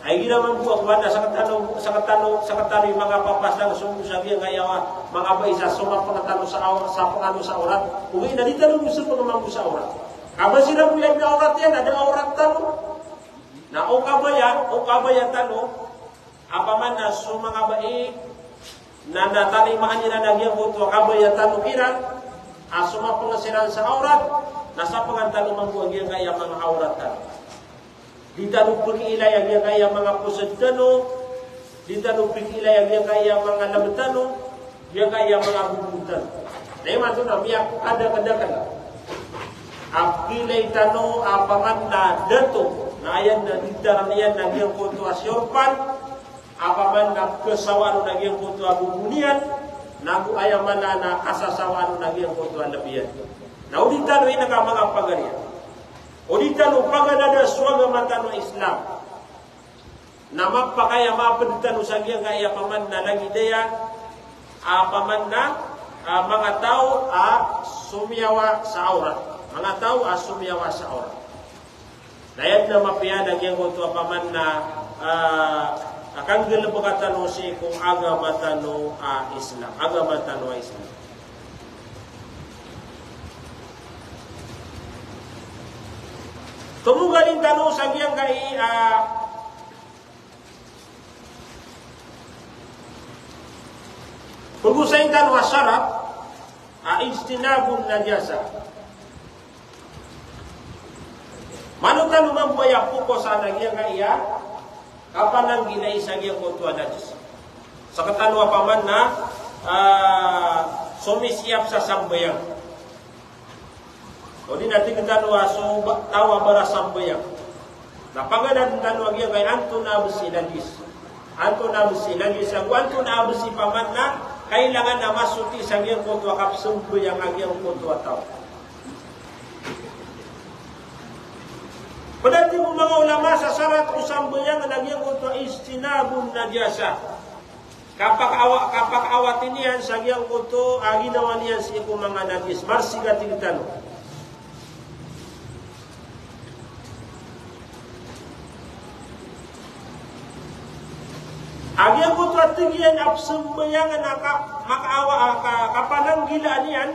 Ay, igira mambo a kowan na sktano, sktano, sktano i manga papasang so, so giyangkaya manga bai sa somapang tano sa aw-, sapang tano sa awrat. Ogaid na di tano bo sapang mambo sa awrat. Ka ba siran bo iyan na awrat iyan, na da awrat tano. Na o kabaya, o kabaya tano, a paman na so manga bai na, na tarimaan iran a giyangkoto a kabaya tano kiran, a somapang siran sa awrat, na sapangan tano mambo a giyangkaya manga awrat tano. Di tano pkiilay a giyangkaya manga posod tano, di tano pkiilay a giyangkaya manga lb tano, giyangkaya manga bobon tano. Na imanto na miyakadakdakl a pkiilay tano a paman na dato, na aya na di tano niyan na giyangkoto a siyorpan, a paman na kasasawaan on a giyangkoto a bobon iyan, nago aya mala na kasasawaan on a giyangkoto a lb iyan. Na o di tano inaka manga pagari, o di tano paganada so agama tano a Islam, na mapakay a mapd tano sa giyangkaya paman na lagid aya a paman na, a, manga taw a somiyawa sa awrat. Manga taw a somiyawa sa awrat. Na aya dn a mapiya na giyangkoto a paman na, a, a kanggalbka tano sii ko agama tano a Islam. Agama tano a Islam. Tomogalin tano sa giyangkai, a, pgosayn tano a sarat a ijtinabun najasah. Mano tano mambo aya pokosan a giyangkaya kapananggilai sa giyangkoto a najis. Sktano a paman na, a, somisiyap sa sambayang. O di na tig tano a so ba-, taw a barasambayang. Na paganadn tano a giyangkai antonaa bs i najis. Antonaa bsi, lagid sa go antonaa bsi paman na kailangan a masoti sa giyangkoto a kapsambayang a giyangkoto a taw. Pd a tig o manga ulama sa sarat o sambayang na giyangkoto a ijtinabun najasah. Kapakaawa-, kapakaawati niyan sa giyangkoto a ginawa niyan sii ko manga najis. Marsik a tig tano. A giyangkoto a tig iyan a psambayang na ka-, makaawa-, a ka-, kapananggilaan iyan.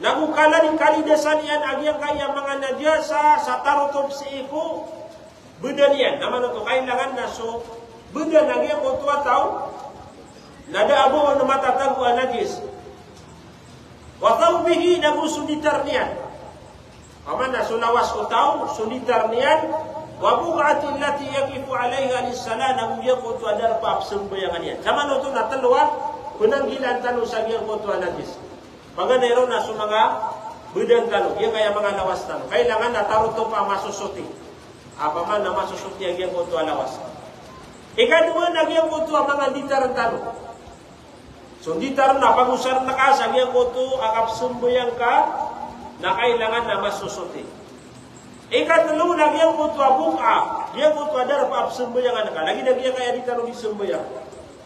Nago kalid-, kalidasan iyan a giyangkaya manga najasa sa tarotop sii ko badan iyan. Na mano oto, kailangan na so badan a giyangkoto a taw na da a ba on matatago a najis. Wa thawbihi, nago so nditar iyan. Paman na so lawas o taw, so nditar iyan. Wa buq'ati allati yaqifu alaiha lis-salah, nago giyangkoto a darpa a psambayangan iyan. Sa mano oto na tlo a pnanggilaan tano sa giyangkoto a najis. Paganay ron na so manga badan tano, giyangkaya manga lawas tano. Kailangan na tarotop a masosoti. Apiya man na masosoti a giyangkoto a lawas. Ikadowa na giyangkoto a manga nditar tano. So nditar na pagosar ngka sa giyangkoto a kapsambayang ka, na kailangan na masosoti. Ikatlo na giyangkoto a buq'a, giyangkoto a darpa a psambayangan ka, lagid a giyangkaya di tano di sambayang.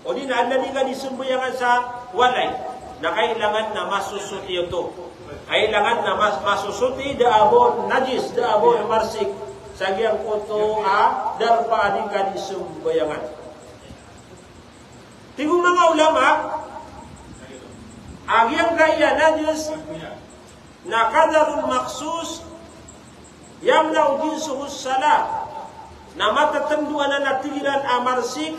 O di na adn a di ka di sambayangan sa walay, na kailangan na masosoti oto. Kailangan na mas-, masosoti, da a ba on najis, da a ba on marsik, sa giyangkoto a darpa a di ka di sambayangan. Tig o manga ulama, a giyangkaya najis na qadarun makhsus yamna'u jinsuhus salah, na matatndo anan a tig iran a marsik,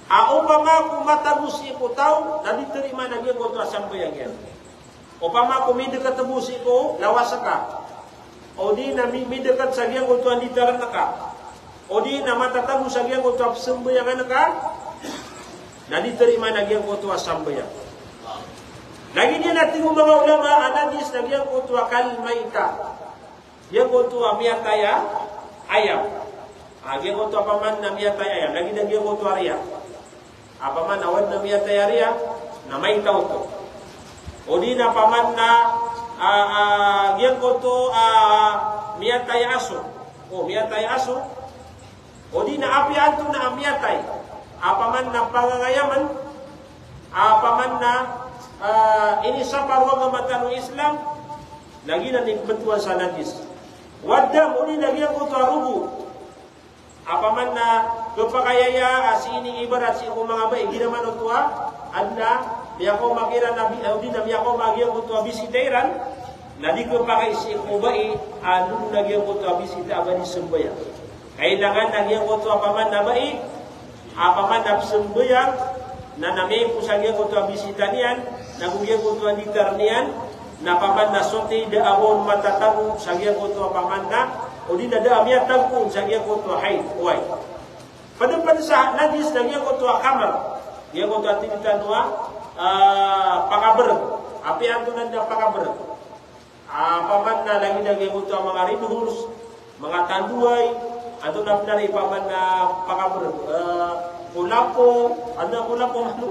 a opama ko matago sii ko taw, na di tarimaan a giyangkoto a sambayang iyan. Opama ko midkt bo sii ko lawas ka, o di na mi-, midkt sa giyangkoto a nditar ka, o di na matatago sa giyangkoto a psambayangan ka, na di tarimaan a giyangkoto a sambayang. Lagid iyan a tig o manga ulama a najis na giyangkoto a kal maitah. Giyangkoto a miyatay a ayam. A, giyangkoto a paman na miyatay a ayam, lagid a giyangkoto a riya. A, paman na wadn a miyatay a riya, na maitah oto. O di na paman na, a, a, giyangkoto a miyatay a aso. O, miyatay a aso. O di na apiya antonaa a miyatay a paman na pangangayaman, a paman na, ah, inisapar o agama tano Islam, na giyanan i pmbtowan sa najis. Wad dam, o di na giyangkoto a rogo a paman na khapakay aya a sii ini ibarat sii ko manga bai, giyanan man oto a adn a miyakaoma kiran a bi-, o di na miyakaoma a giyangkoto a bisita iran, na di khapakay sii ko bai a dn a giyangkoto a bisita a ba di sambayang. Kailangan na giyangkoto a paman na bai a paman na psambayang, na, na miyaipos a giyangkoto a bisita niyan, na go giyangkoto a nditar niyan, na paman na soti, da a ba on matatago sa giyangkoto a paman na, o di na da a miyatago sa giyangkoto a haid, oway. Pd, pd sa najis na giyangkoto a khamr, giyangkoto a tig tano a, ah, pakabrg. Apiya antonaa a pakabrg. A, paman na lagid a giyangkoto a manga Red Horse, manga Tanduay, antonaa bnar i paman na pakabrg, eh, Kulapo, ano, Kulapo, ano,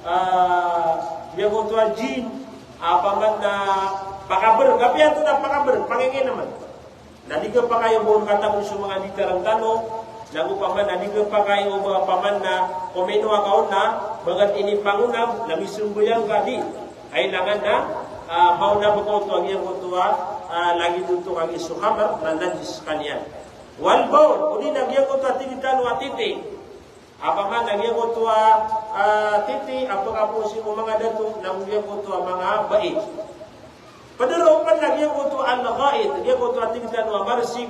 ah, giyangkoto a gin, a, paman na pakabrg, apiya antonaa a pakabrg, panginginaman. Na di khapakay o ba on katago so manga nditar tano, na go paman na di khapakay o ba paman na kominowa ka on na, ba ka dn inipangonab, na misambayang ka di. Kailangan na, ah, maonab ka oto a giyangkoto a, ah, lagid oto kagiya so khamr na najis skaniyan. Wal bawl, o di na giyangkoto a tig tano a titi. A paman na giyangkoto a, ah, titi a pkapoon sii ko manga dato, na go giyangkoto a manga bai. Pd roo pn na giyangkoto a al-gha'it, giyangkoto a tig tano a marsik,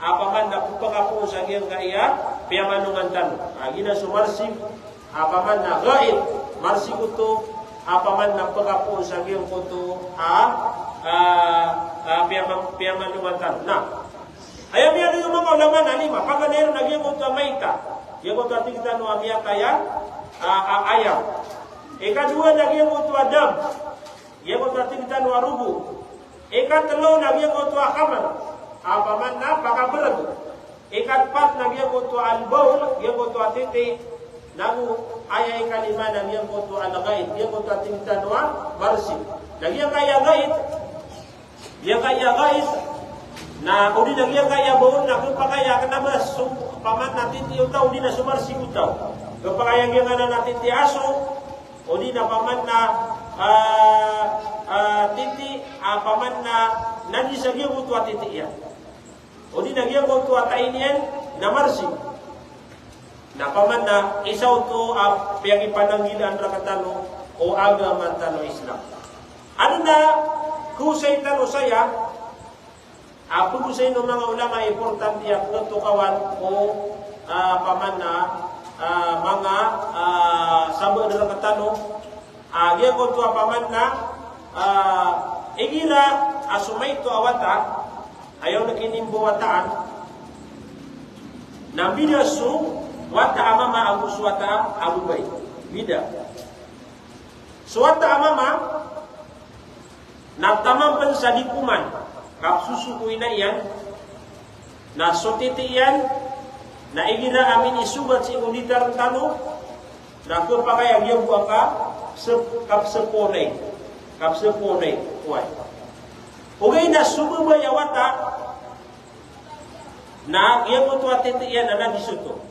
a paman na pphakapoon sa giyangkaya piyamanongan tano. A, giyanan so marsik, a paman na gha'it, marsik oto, a paman na pphakapoon sa giyangkoto a, a, a, piyama-, piyamanongan tano. Na aya miyaaloy o manga ulama na lima, paganay ron na giyangkoto a maitah, giyangkoto a tig tano a miyatay a, a, a, ayam. Ikadowa na giyangkoto a dam, giyangkoto a tig tano a rogo. Ikatlo na giyangkoto a khamr, a paman na pakabrg. Ikapat na giyangkoto a al-bawl, giyangkoto a titi, nago aya ikalima na giyangkoto a al-gha'it, giyangkoto a titi tano a marsik. Na giyangkaya gha'it, giyangkaya gha'it, na odi na giyangkaya bawl na khapakay a kna ba so paman na titi o taw, odi na so marsik o taw. Khapakay a giyangkanan a titi a aso, odi na paman na, ah, ah, titi, ah, paman na najis a giyangkoto a titi iyan. Odi na giyangkoto a tain iyan na marsik. Na paman na isa oto a piyakipananggilaan rktano o agama tano Islam. Adn a kosay tano saya, a pagosay o manga ulama a importante a pkatokawan o, ah, paman na, ah, manga, ah, sabaad rktano, ah, giyangkoto a paman na, ah, igira a so maito a wata, aya on a kinimbawataan, na mbida so wata a mama ago so wata a babay. Mbida. So wata a mama, na taman pn sa di koman, kapsoso ko ina iyan, na so titi iyan, na igira a minisogat sii ko ditar tano, na khapakay a giyangkoto a ka, sep-, kapseponay, kapseponay, oway. Ogaid na so babay a wata, na giyangkoto a titi iyan na najis oto.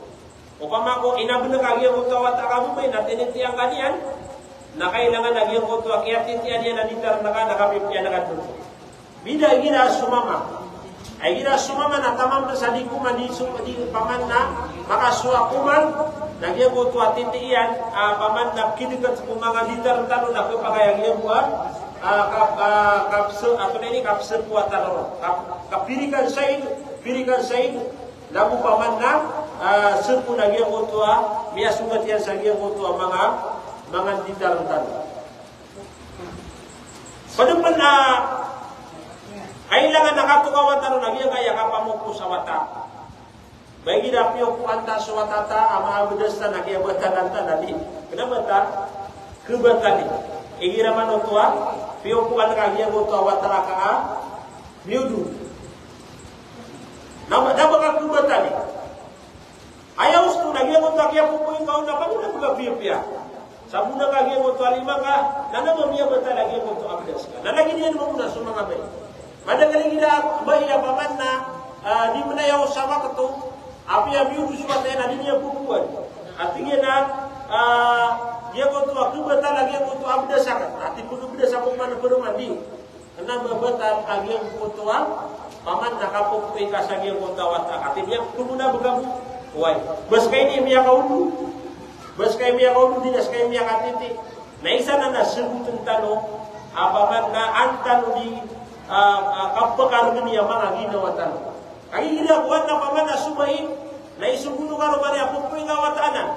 Opama ko inabn ka giyangkoto a wata a kababay na tinitian ka niyan, na kailangan a giyangkoto a kiyatitian iyan a ditar ka na kapipiya ka dn. Mbida igira so mama. Igira so mama na taman pn sa di koman, di so, di paman na makasowa koman, na giyangkoto a titi iyan, ah, paman na kidkt ko manga ditar tano na khapakay a giyangkoto a, ah, kap-, ah, kapse-, ato na ini kapsepo a tano. Kap-, kapirikan sain, pirikan sain, nago paman na, ah, sepo na giyangkoto a miyasogat iyan sa giyangkoto a manga, manga ditar tano. Pd pn a kailangan a katokawan tano na giyangkaya kapamoko sa wata. Ba igira piyokoan ta so wata ta a maabdas ta na kiyabatalan ta na di. Kna ba ta khabatali. Igira man oto a piyokoan ka giyangkoto a wata ka a miyodod. Na ba, na ba ka khabatali. Aya osto na giyangkoto a kiyapopoing ka on na pagona bga piyapiya. Sabona ka giyangkoto a lima nga, na na ba miyabatal a giyangkoto a abdas ka. Na lagid iyan mambo na so manga bai. Madakl igira bai a paman na, ah, di manayaw sa wakto, apiya miyodod so wata iyan na di niyan popoan. Ati giya na, ah, giyangkoto a khabatal a giyangkoto a abdas ka. Ati pagabdas a pman a paroman di. Kna ba batal a giyangkoto a, paman na kapopoing ka sa giyangkoto a wata ka. Ati niyan, pagona bga bo. Oway. Ba ska ini miyakaodo. Ba ska ini miyakaodo, di na ska ini miyakatiti. Na isa na na sabotn tano a paman na an tano di, ah, ah, kapakargn iyan a manga ginawa tano. Kagiya igira kowan na paman na so bai, na isogo tano ka roo man a popoing a wata anan.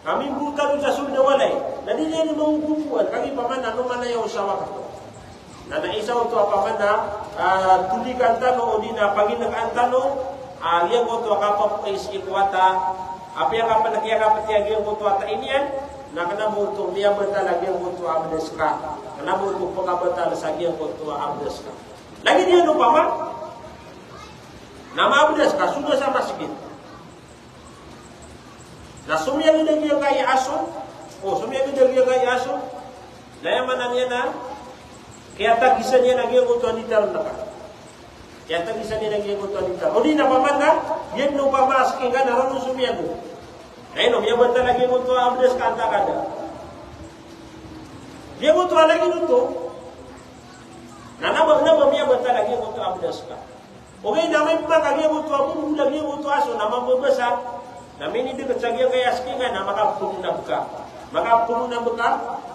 Ka mimbotad on sa sold a walay. Na di niyan mambo popoan, kagiya paman na manayaw sa wakto. Na, na isa oto a paman na, ah, tolikan tano, odi na paginkaan tano, ah, giyangkoto a kapopoing sii ko wata, apiya ka pn kiyakapti a giyangkoto a tain iyan, na kna ba oto miyabatal a giyangkoto a abdas ka. Kna ba oto pkabatal sa giyangkoto a abdas ka. Lagid iyan opama na maabdas ka, sogat sa masgit. Na somiyagad a giyangkaya aso, o, somiyagad a giyangkaya aso, na aya maana niyan na kiyatagisan iyan a giyangkoto a ditar ka. Kiyatagisan iyan a giyangkoto a ditar. Odi na paman na, giya dn opama a sking ka na roo somiyagad. Na ino, miyabatal a giyangkoto a abdas ka antaa ka da. Giyangkoto a lagid oto, na na ba, na ba miyabatal a giyangkoto a abdas ka. Ogaid na amay pman ka giyangkoto a bombol a giyangkoto a aso na mambabasa, na minidkt sa giyangkaya sking na makapagona bka. Makapagona bka,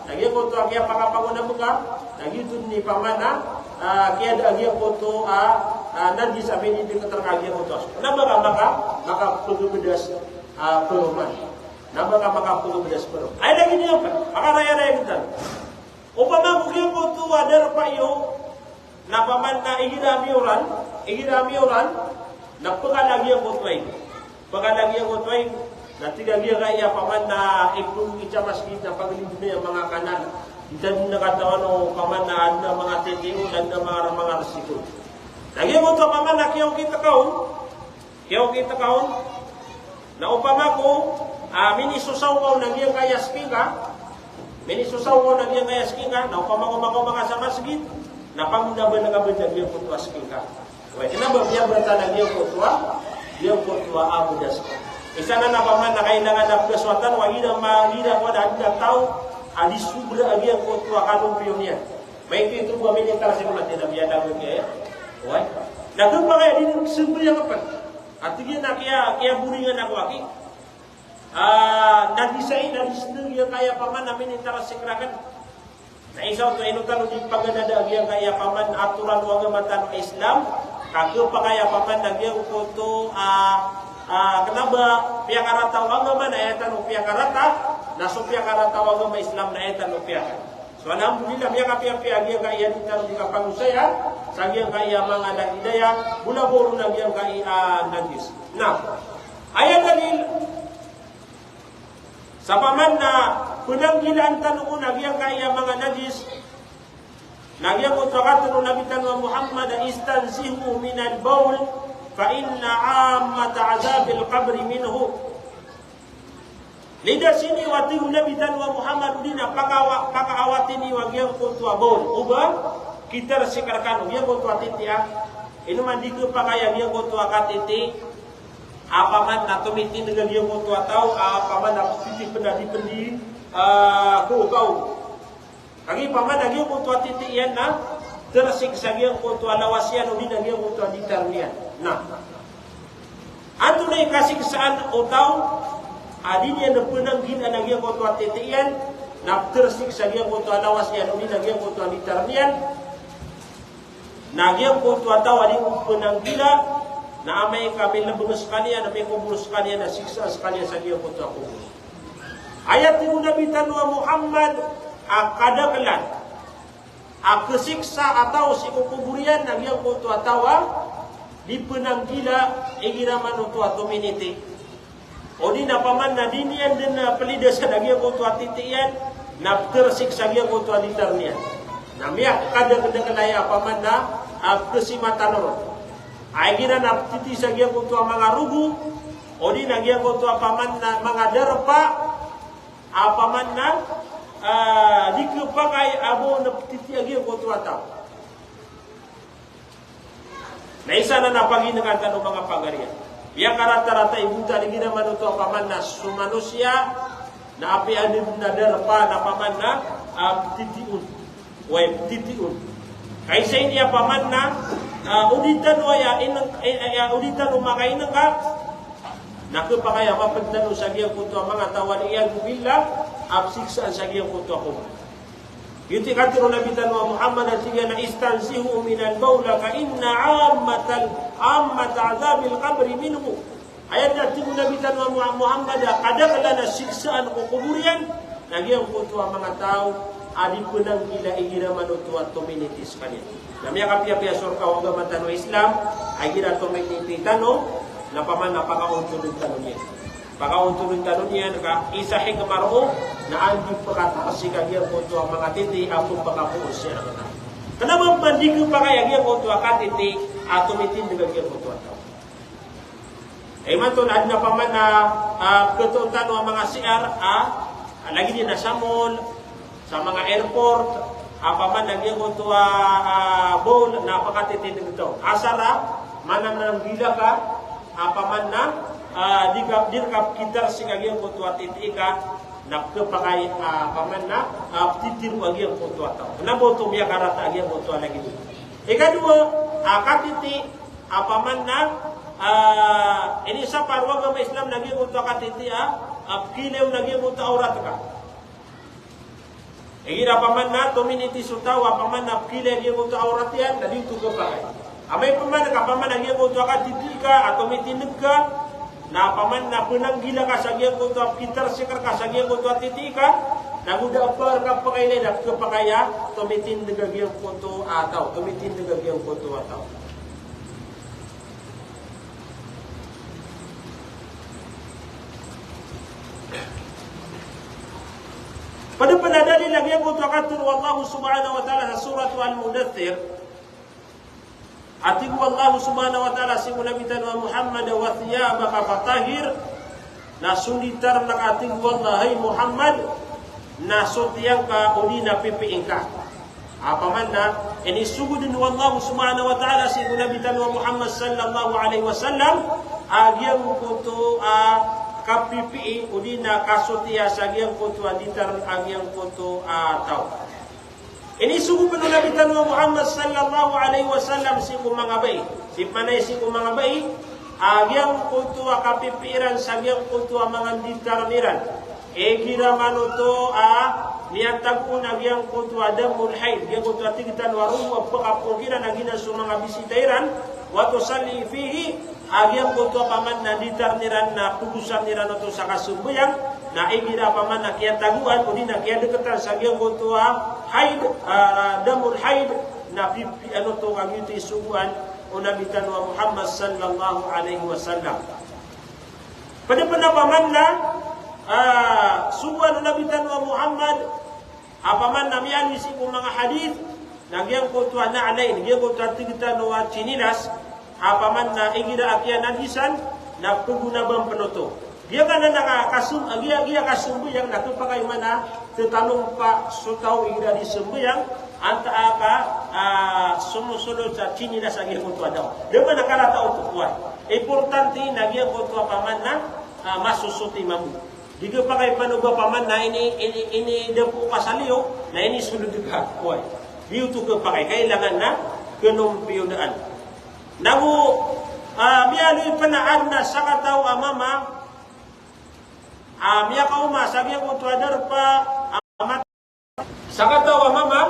na giyangkoto a kiyapakapagona bka, na giyoto dn i paman a, ah, kiyada a giyangkoto a, ah, najis a minidkt rka a giyangkoto a aso. Kna ba ka maka, makapagabdas, ah, paroman. Kna ba ka makapagabdas paroman. Aya lagid iyan ka, akarayaraya dn tano. Opama ko giyangkoto a darpa iyo, na paman na igira a miyoran, igira a miyoran, na pkala giyangkoto a ig. Pkala giyangkoto a ig, na tig a giyangkaya paman na ipong i sa masgit na paglid na iyan manga kanal. Di tano dn katawan o paman na adn a manga titi on, adn a manga, manga rsik on. Na giyangkoto a paman na kiyaokit ka on, Kiyaokit ka on, na opama ko, ah, minisosaw ka on a giyangkaya siki ngka, minisosaw ka on a giyangkaya siki ngka, na opama ko makaoma ka sa masgit, na panggonabn ka bn a giyangkoto a siki ngka. Oway, kna ba miyabatan a giyangkoto a, giyangkoto a abadas ka. Isa nan a opama na kailangan a pkhasowatan, wa ira ma, ira ko na adn a taw a di sobra a giyangkoto a kanompiyo niyan. Maito ito bo a minitar sii ko na di na miyadagdag iyan. Oway. Na khapakay a di niyan sambayang pn. A tig iyan a kiya, kiyaboringan ako aki. Ah, na di sa i, na di sa i giyangkaya opama na minitar sii ko rakn. Na isa oto a ino tano di paganada a giyangkaya opama na atoran o agama tano a Islam. Ka khapakay a opama na giyangkoto, ah, ah, kna ba piyakarata o agama na aya tano piyakarata, na so piyakarata o agama Islam na aya tano piyakarata. So, alhamdulillah, miyakapiyapiya a giyangkaya di tano di kapangosaya sa giyangkaya manga lagid aya, bola boro na giyangkaya, ah, najis. Na, aya dalil sa opama na pnanggilaan tano on a giyangkaya manga najis, na giyangkoto a katharo o Nabi tano a Muhammad, "Istanzihu minal bawl, fa inna ammata adhabil qabri minhu." Lidasini o a tig o Nabi tano a Muhammad, odi na pakawa-, pakaawati niyo a giyangkoto a bawl. O ba, kitar sii ko rakn, giyangkoto a titi a. Ino man di khapakay a giyangkoto a katiti. Opama na tomitindg a giyangkoto a taw, opama na titi pn a di pn di, ah, ko kaw. Kagiya opama na giyangkoto a titi iyan na ptharsik sa giyangkoto a lawas iyan, odi na giyangkoto a ditar niyan. Na antonaa i kasiksaan o taw a di niyan pnanggilaan a giyangkoto a titi iyan, na ptharsik sa giyangkoto a lawas iyan, odi na giyangkoto a ditar niyan? Na giyangkoto a taw a di niyan pnanggila, na amay ka milbng skaniyan, amay kobor skaniyan, na siksaan skaniyan sa giyangkoto a kobor. Aya tig o Nabi tano a Muhammad a kadaklan a kasiksa a taw sii ko kobor iyan na giyangkoto a taw a di pnanggila igira man oto a tominiti. Odi na opama na di niyan dn, ah, pelidasan a giyangkoto a titi iyan, na ptharsik sa giyangkoto a ditar niyan. Na miyakadakdakl aya opama na, ah, pkhasimatan ron. Ay igira na ptiti sa giyangkoto a manga rogo, odi na giyangkoto a opama na manga darpa, opama na, ah, di khapakay a bo na ptiti a giyangkoto a taw. Na isa nan a pagin'g tano manga pagariya. Aya karatarata i bota igira man oto opama na so manosiya na apiya adn a darpa na opama na, ah, ptiti on. Way ptiti on. Ka isa ini opama na, ah, o di tano aya in'g, eh, aya o di tano makain'g ka. Na khapakay a mapd tano sa giyangkoto a manga taw, wal iyadhu billah, a psiksaan sa giyangkoto a kobor. Giyoto i katharo o Nabi tano a Muhammad a tig iyan a, "Istanzihu minal bawl fa inna ammatal, ammata adhabil qabri minhu." Aya dn a tig o Nabi tano a Muha-, Muhammad a kadaklan a siksaan ko kobor iyan na giyangkoto a manga taw a di pnanggila igira man oto a tominiti skaniyan. Na miyakapiyapiya so rka o agama tano a Islam, a igira tominiti tano, na opama na pakaontoln tano niyan. Pakaontoln tano niyan ka isa hikmah roo na anda i pkatarsik a giyangkoto a manga titi a pphakapoon siran rktano. Kna ba pman di khapakay a giyangkoto a katiti a tomitindg a giyangkoto a taw. Imanto na adn a opama na, ah, pkhatoon tano a manga C R, ah, lagid iyan a sa mall, sa manga airport, opama na giyangkoto a, ah, bowl na pkatitindg taw. Asar a manananggila ka, opama na, ah, di ka, di rka pkitarsik a giyangkoto a titi ka, na khapakay, ah, opama na, ah, ptitiro a giyangkoto a taw. Kna ba oto miyakarata a giyangkoto a lagid. Ikadowa, ah, katiti, opama na, ah, inisapar o agama Islam a giyangkoto a katiti a, ah, pkilay on a giyangkoto a awrat ka. Igira opama na tominiti so taw, opama na pkilay a giyangkoto a awrat iyan, na di oto khapakay. Amay pman ka opama na giyangkoto a katiti ka a tomitindg ka, na opama na pnanggila ka sa giyangkoto a pkitarsik rka sa giyangkoto a titi ka, na go da a ba rka pakailay na khapakay a tomitindg a giyangkoto a taw, tomitindg a giyangkoto a taw. Pd pn a dalil a giyangkoto a katharo o Allah subhanahu wa ta'ala sa Surat Al-Muddaththir. A tig o Allah subhanahu wa ta'ala sii ko Nabi tano a Muhammad, "Wa thiyabaka fatahhir," na so nditar angka, a tig o Allah, hay Muhammad, na so tiya ngka odi na pipiin ka. Opama na inisogo den o Allah subhanahu wa ta'ala sii ko Nabi tano a Muhammad sallallahu alaihi wasallam a giyangkoto a kapipii odi na kasotiya sa giyangkoto a nditar a giyangkoto a taw. Inisogo pen o Nabi tano a Muhammad sallallahu alaihi wasallam sii ko manga bai, sii pman a sii ko manga bai a giyangkoto a kapipii iran sa giyangkoto a manga nditar iran. Igira man oto a miyatago on a giyangkoto a damul hayd, giyangkoto a tig tano a rogo a pekapong iran a giyanan so manga bisita iran, wa tusalli fihi, a giyangkoto opama na nditar iran na pegosan iran oto sa kasambayang, na igira opama na kiyatagoan odi na kiyadeketan sa giyangkoto a hayd, a, damul hayd, na pipian oto ka giyoto i sogoan o Nabi tano a Muhammad sallallahu alaihi wasallam. Ped pen opama na, a, sogoan o Nabi tano a Muhammad, opama na miyaaloy sii ko manga hadith, na giyangkoto a na'layn, giyangkoto a tig tano a tsinilas, opama na igira a kiyanajisan, na pegonaban pen oto. Giyangkanan a ka-, kasam-, giya, giya kasambayang na kepakay man a tetanompa so taw igira di sambayang, antaa ka, a, somosolot sa tsinilas a giyangkoto a daw. Da man a kalata oto, kowan. Importante na giyangkoto opama na, a, masosoti mambo. Di kepakay pano ba opama na ini, ini, ini dapo ka sa liyo, na inisolod ka. Kowan. Di oto kepakay, kailangan na kenompiyodan. Nago, a, miyaaloy pen a aden a sakataw a mama, a, miyakaoma sa giyangkoto a darpa a mat-, sakataw a mama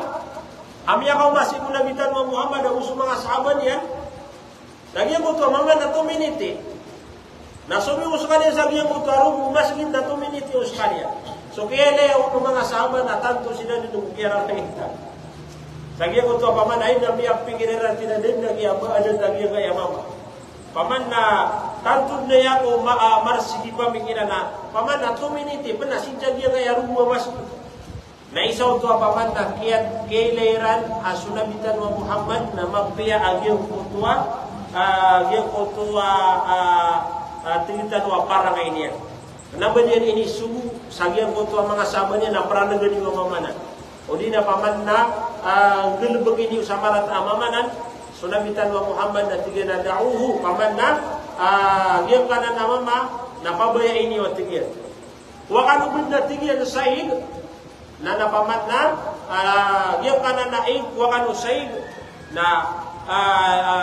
a miyakaoma sii ko Nabi tano a Muhammad ago so manga sahaba niyan. Na giyangkoto a mama na tominiti. Na somiyogo sekaniyan sa giyangkoto a rogo o masgit na tominiti o sekaniyan. So kiyailaya o manga sahaba na tanto sii na den o kiyararangita. Sa giyangkoto a opama na aya na miyapikir iran tig iran na giya ba aden a giyangkaya mama. Opama na tanto den a aya ko ma-, a, marsigi pamikiran na. Opama na tominiti pen a sii sa giyangkaya rogo a masgit. Na isa oto a opama na kiya-, kiyailay iran a so Nabi tano a Muhammad na mapiya a giyangkoto a, a, giyangkoto a, a, a, tig tano a parangay niyan. Na ba niyan inisogo sa giyangkoto a manga sahaba niyan na peranegen iyo a mama nan. Odi na opama na, a, nggalebeken iyo sa marata a mama nan. So Nabi tano a Muhammad na tig iyan a da'uhu, opama na, a, giyangkanan a mama na pabayai niyo a tig iyan. Kowa kano bed na tig iyan saig, na, na opama na, a, giyangkanan a ig, kowa kano saig, na, a, a,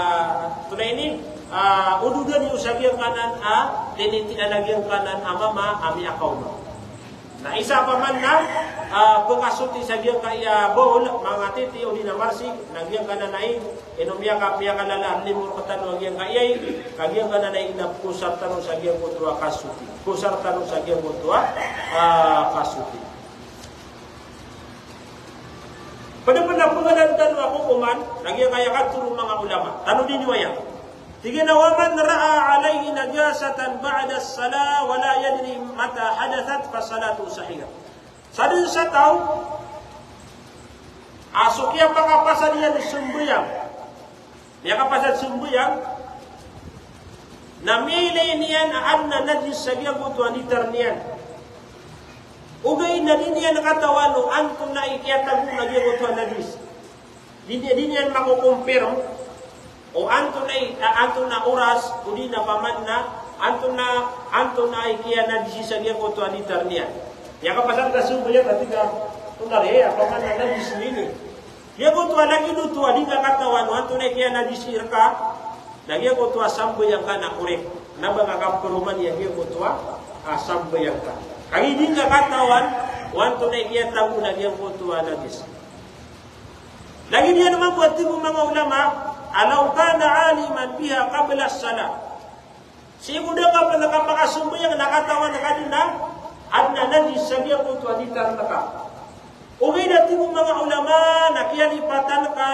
tonaa ini, a, ododan iyo sa giyangkanan a, tinitian a giyangkanan a mama a miyakaoma. Na isa opama na, a, pekasoti sa giyangkaya baol, manga titi odi na marsig, na giyangkanan a ig, ino miyaka-, miyakalala a limo rektano a giyangkaya ig, ka giyangkanan a ig na pekosar tano sa giyangkoto a kasoti. Pekosar tano sa giyangkoto a, a, kasoti. Ped pen a pengenan tano a kokoman, na giyangkaya katero o manga ulama. Tano di niyo aya. Tig iyan a, "Wa man ra'a alayhi najasatan ba'da as-salah wa la yadri mata hadathat fa salatuhu sahihah." Sa den sa taw a so kiyapakapasad iyan o sambayang, miyakapasad sambayang, na miyailay niyan a aden a najis sa giyangkoto a nditar niyan. Ogaid na di niyan katawan o antonaa i kiyatago on a giyangkoto a najis. Di niyan, di niyan mako-confirm o antonaa i, a, antonaa oras, odi na opama na, antonaa, antonaa i kiyanajisi sa giyangkoto a nditar niyan. Miyakapasad ka sambayang na tig ka, "Tonaa ri, opama na najis ini." Giyangkoto a lagid oto a di ngka katawan o antonaa i kiyanajisi reka, na giyangkoto a sambayang ka na korek. Na ba ngka kaperoman iyan giyangkoto a, a, sambayang ka. Kagiya di ngka katawan o antonaa i kiyatago on a giyangkoto a najis. Lagid iyan mambo a tig o manga ulama, a law kana aliman biha qabla as-salah. Sii ko da ngka pen kapakasambayang na katawan ka den a aden a najis sa giyangkoto a nditar reka. Ogaid a tig o manga ulama na kiyalipatan ka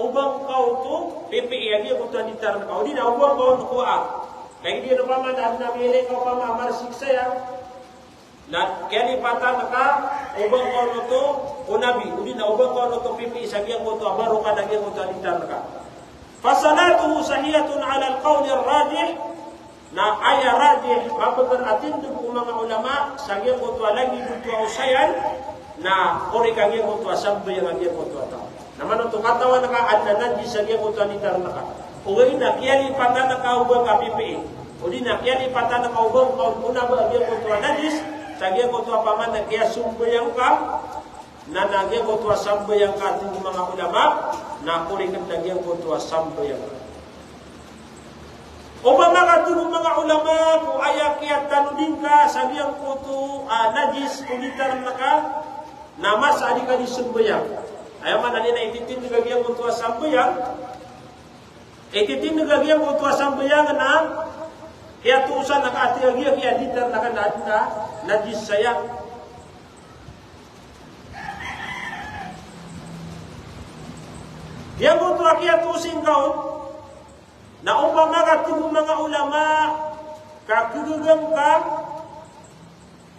o ba ngka oto pipii a giyangkoto a nditar reka. Odi na o ba ngka on kowaa. Kagiya di opama na aden a miyailay ka opama a marsik saya. Na kiyalipatan ka o ba ngka on oto, o nabi, odi na o ba ngka on oto pipii sa giyangkoto a barokan a giyangkoto a nditar reka. Fasalatuhu sahihatun alal qawlir rajih. Na aya rajih, mabagr a tindg o manga ulama, sa giyangkoto a lagid oto a osayan, na korek a giyangkoto a sambayang a giyangkoto a taw. Na manoto katawan ka adn a najis sa giyangkoto a litar ngka. Ogaid na kiyalipatan ka o ba ngka pipii. Odi na kiyalipatan ka o ba ngka on a ba giyangkoto a najis, sa giyangkoto a paman na kiyasombayang ka, na na giyangkoto a sambayang ka, tig o manga ulama, na korek na giyangkoto a sambayang ka. Opama ka, tig o manga ulama, ko aya kiyatanodi ngka sa giyangkoto a najis ko litar ngka, na masa a di ka di sambayang. Aya maana niyan na ititindg a giyangkoto a sambayang, ititindg a giyangkoto a sambayang na kiyatoosan ka a tig a giya litar ngka na adn a najis saya. Giyangkoto a kiyatoosi ngka on, na opama ka, tig o manga ulama, ka kgagam ka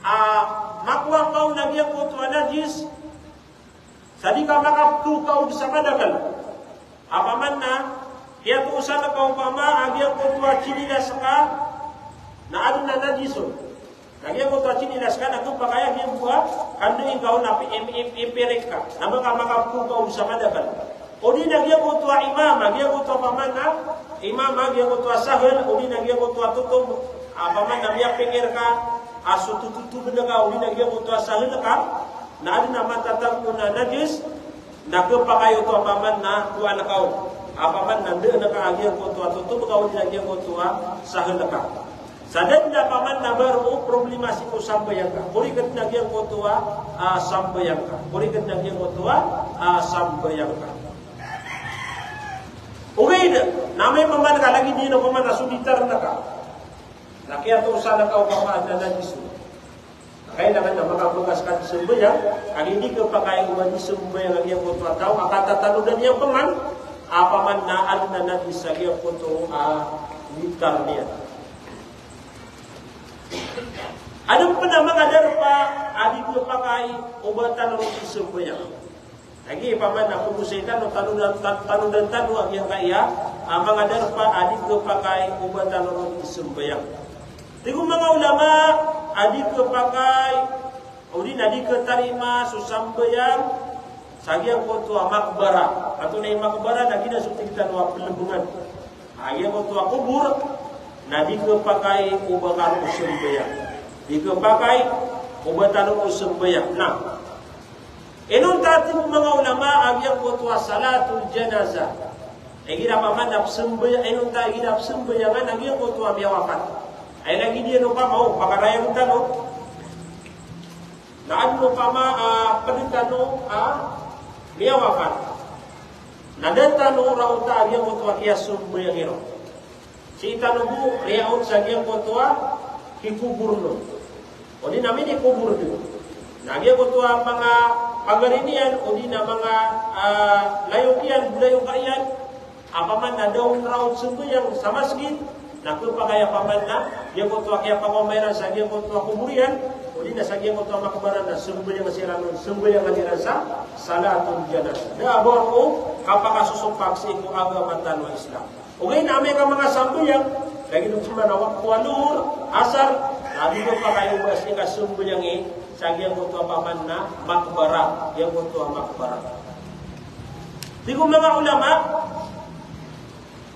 a makowa ngka on a giyangkoto a najis, sa di ka makapkaw sa madakl. Apaman na kiyatoosan ka opama a giyangkoto a tsinilas ka na adn a najis on. Na giyangkoto a tsinilas ka na khapakay a giyangkoto a kandoi ngka on a pi-, im-, im-, ipirik ka. Na maka-, makapkaw sa madakl. Odi na giyangkoto a imamah, giyangkoto a paman na imamah, giyangkoto a sahl, odi na giyangkoto a totob, apaman na miyapikir ka a so totob ka, odi na giyangkoto a sahl ka, na adn a matatago on a najis, na khapakay oto apaman na kowaan ka on. Apaman na ndaan ka a giyangkoto a totob ka, odi na giyangkoto a sahl ka. Sa da dn apaman na ba roo problema sii ko sambayang ka. Korek dn a giyangkoto a, a, sambayang ka. Korek dn a giyangkoto a, a, sambayang ka. Ogaid na amay paman ka lagid iyan opama na so litar ngka na kiyatoosan ka opama a najis. Kailangan na makabakas ka di sambayang, odi di khapakay o ba di sambayang a giyangkoto a taw a katatanodan iyan paman, apaman na adn a najis a giyangkoto a litar niyan. Adn pn a manga darpa a di khapakay o ba tano di sambayang. Lagid paman na kobosay tano, tanodan, tan-, tanodan tano a giyangkaya a manga darpa a di khapakay o ba tano ron di sambayang. Tig o manga ulama a di khapakay, odi na di khatarima so sambayang sa giyangkoto a makbara. Antonaa i makbara? Na giyanan so tig tano a plbngan. A giyangkoto a kobor, na di khapakay o ba ka ron sambayang. Di khapakay o ba tano ron sambayang. Na inonta, tig o manga ulama, a giyangkoto a salatul janazah. Igira paman a pzambayang, inonta igira pzambayangan a giyangkoto a miyawafat. Aya lagid iyan opama, o, pakarayag tano. Na adn opama a pd tano a miyawafat. Na da tano raota a giyangkoto a kiyasombayang iran. Sii tano bo riyaot sa giyangkoto a kikobor on. Odi na minikobor dn. Na giyangkoto a manga pagari niyan, odi na manga, ah, layok iyan, bolayoka iyan, apaman na da on raot sambayang sa masgit, na khapakay apaman na giyangkoto a kiyapakaoma iran sa giyangkoto a kobor iyan, odi na sa giyangkoto a makbara na sambayang siran on, sambayangan iran sa salatul janazah. Da a ba roo kapakasosopak sii ko agama tano a Islam. Ogaid na amay ka manga sambayang, lagid o pman a wakto a Lohor, Asar, na di khapakay o ba sii ka sambayangi sa giyangkoto a paman na makbara, giyangkoto a makbara. Tig o manga ulama,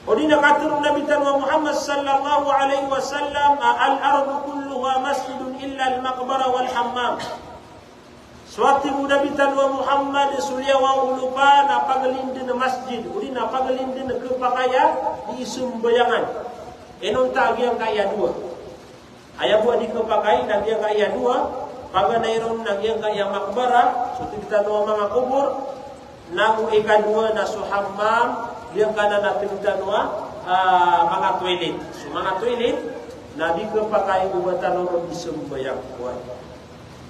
odi na katharo o Nabi tano a Muhammad sallallahu alaihi wasallam a, "Al-ardu kulluha masjidun illa al-maqbara wal hammam." So, a tig o Nabi tano a Muhammad, so liyawaw o lopa na paglindn a masjid, odi na paglindn a khapakay a di sambayangan. Inonta a giyangkaya dowa. Aya bo a di khapakay na giyangkaya dowa, paganay ron na giyangkaya makbara, so tig tano a manga kobor, nago ikadowa na so hammam, giyangkanan a tig tano a, ah, manga toilet. So manga toilet, na di khapakay o ba tano ron di sambayang. Oway.